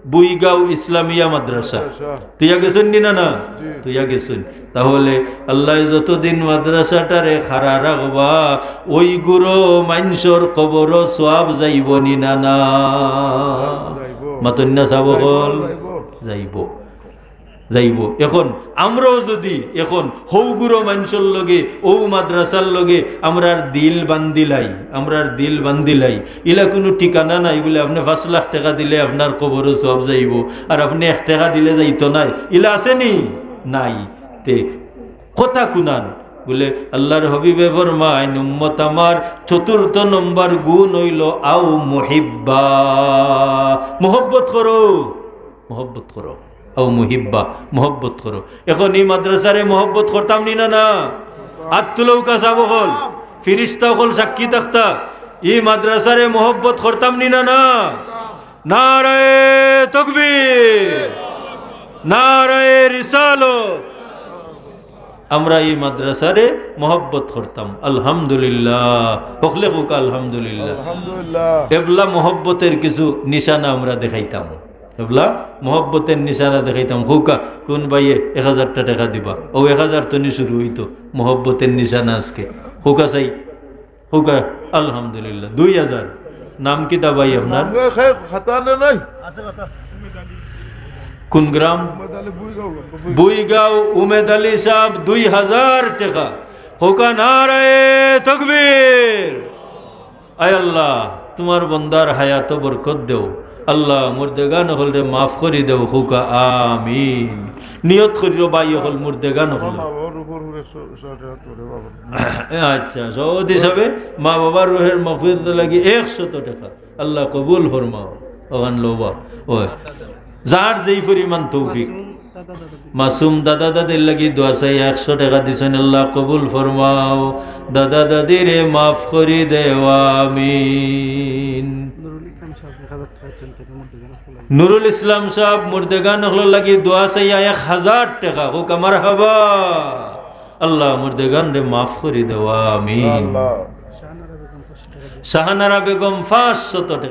বুইগাঁও ইসলামিয়া মাদ্রাসা। মাদ্রাসা। থইয়া গেছইন নি না না? জি। থইয়া গেছইন। তাহলে আল্লায় যতদিন মাদ্রাসাটারে খাড়া রাখবা, ওই গুরু মানষর কবরো সওয়াব যাইবো নি না না? যাইবো। মাতইন না সাব অকল? যাইবো। যাইবো। যাইবো। এখন আমরাও যুদি এখন হউ গুরু মানষর লগে, অউ মাদ্রাসার লগে আমরার দিল বান্ধিলাই, আমরার দিল বান্ধিলাই, ইলা কুনু ঠিকানা নাই বুলে আপনে পাঁচ লাখ টেকা দিলে আপনার কবরো সওয়াব যাইবো, আর আপনে এক টেকা দিলে যাইতো নায়, ইলা আছে নি? নাই। তে কথা কুনান, বুলে, আল্লার হাবিবে ফরমাইন, উম্মত আমার চতুর্থ নম্বর গুণ অইলো আও মুহিব্বা, মহব্বত করো, মহব্বত করো, আও মুহিব্বা, মহব্বত করো। এখন ই মাদ্রাসারে মহব্বত করতাম নি না, না? আত তুলউক্কা ছাব অকল, ফিরিস্তা অকল সাক্ষী থাকতা, ই মাদ্রাসারে মহব্বত করতাম নি না, না? নারায়ে তকবীর, নারায়ে রিসালত। আমরা ই মাদ্রাসারে মহব্বত করতাম, আলহামদুলিল্লাহ। হকলে কউক্কা আলহামদুলিল্লাহ। আলহামদুলিল্লাহ। এবলা মহব্বতের কিছু নিশানা আমরা দেখাইতাম। এবলা মহব্বতের নিশানা দেখাইতাম। কউক্কা, কুন ভাইয়ে এক হাজারটা টেকা দিবা? অউ এক হাজার তনে শুরু অইতো মহব্বতের নিশানা আজকে। কউক্কা চাই, কউক্কা, আলহামদুলিল্লাহ, দুই হাজার। নাম কিতা ভাই আপনার? নাম শেখ হাতানে নাই। কুন গ্রাম? উমেদ আলী বুইগাঁও। বুইগাঁও উমেদ আলী সাব, দুই হাজার টেকা। কউক্কা নারায়ে তকবীর। আয় আল্লাহ, তুমার বন্দার হায়াতো বরকত দেও। আল্লাহ, মুর্দেগান অকলরে মাফ করি দেও, কউক্কা আমিন। নিয়ত করিও ভাই অকল, মুর্দেগান অকল। মা বাবার উপর উপরে শ-, শত টেকা তোরে বাবা। আচ্ছা, সভাপতি হিসাবে মা বাবার রুহের মাগফিরাতর লাগি একশত টেকা। আল্লাহ কবুল ফরমাও। অখান লবা। ওই। যার যেই পরিমাণ তৌফিক। মাসুম দাদা দাদির লাগি দোয়া চাই, একশো টেকা দিছইন, আল্লাহ কবুল ফরমাও। দাদা দাদিরে মাফ করি দেও, আমিন। নুরুল ইসলাম সাব এক হাজার টেকা দিছইন, টেকা মধ্যে জানা খোলা। নুরুল ইসলাম সাব মুর্দেগান অকলর লাগি দোয়া চাইয়া এক হাজার টেকা। কউক্কা মারহাবা। আল্লাহ মুর্দেগানরে মাফ করি দেও, আমিন। আল্লাহ। শাহানারা বেগম পাঁচশত টেকা।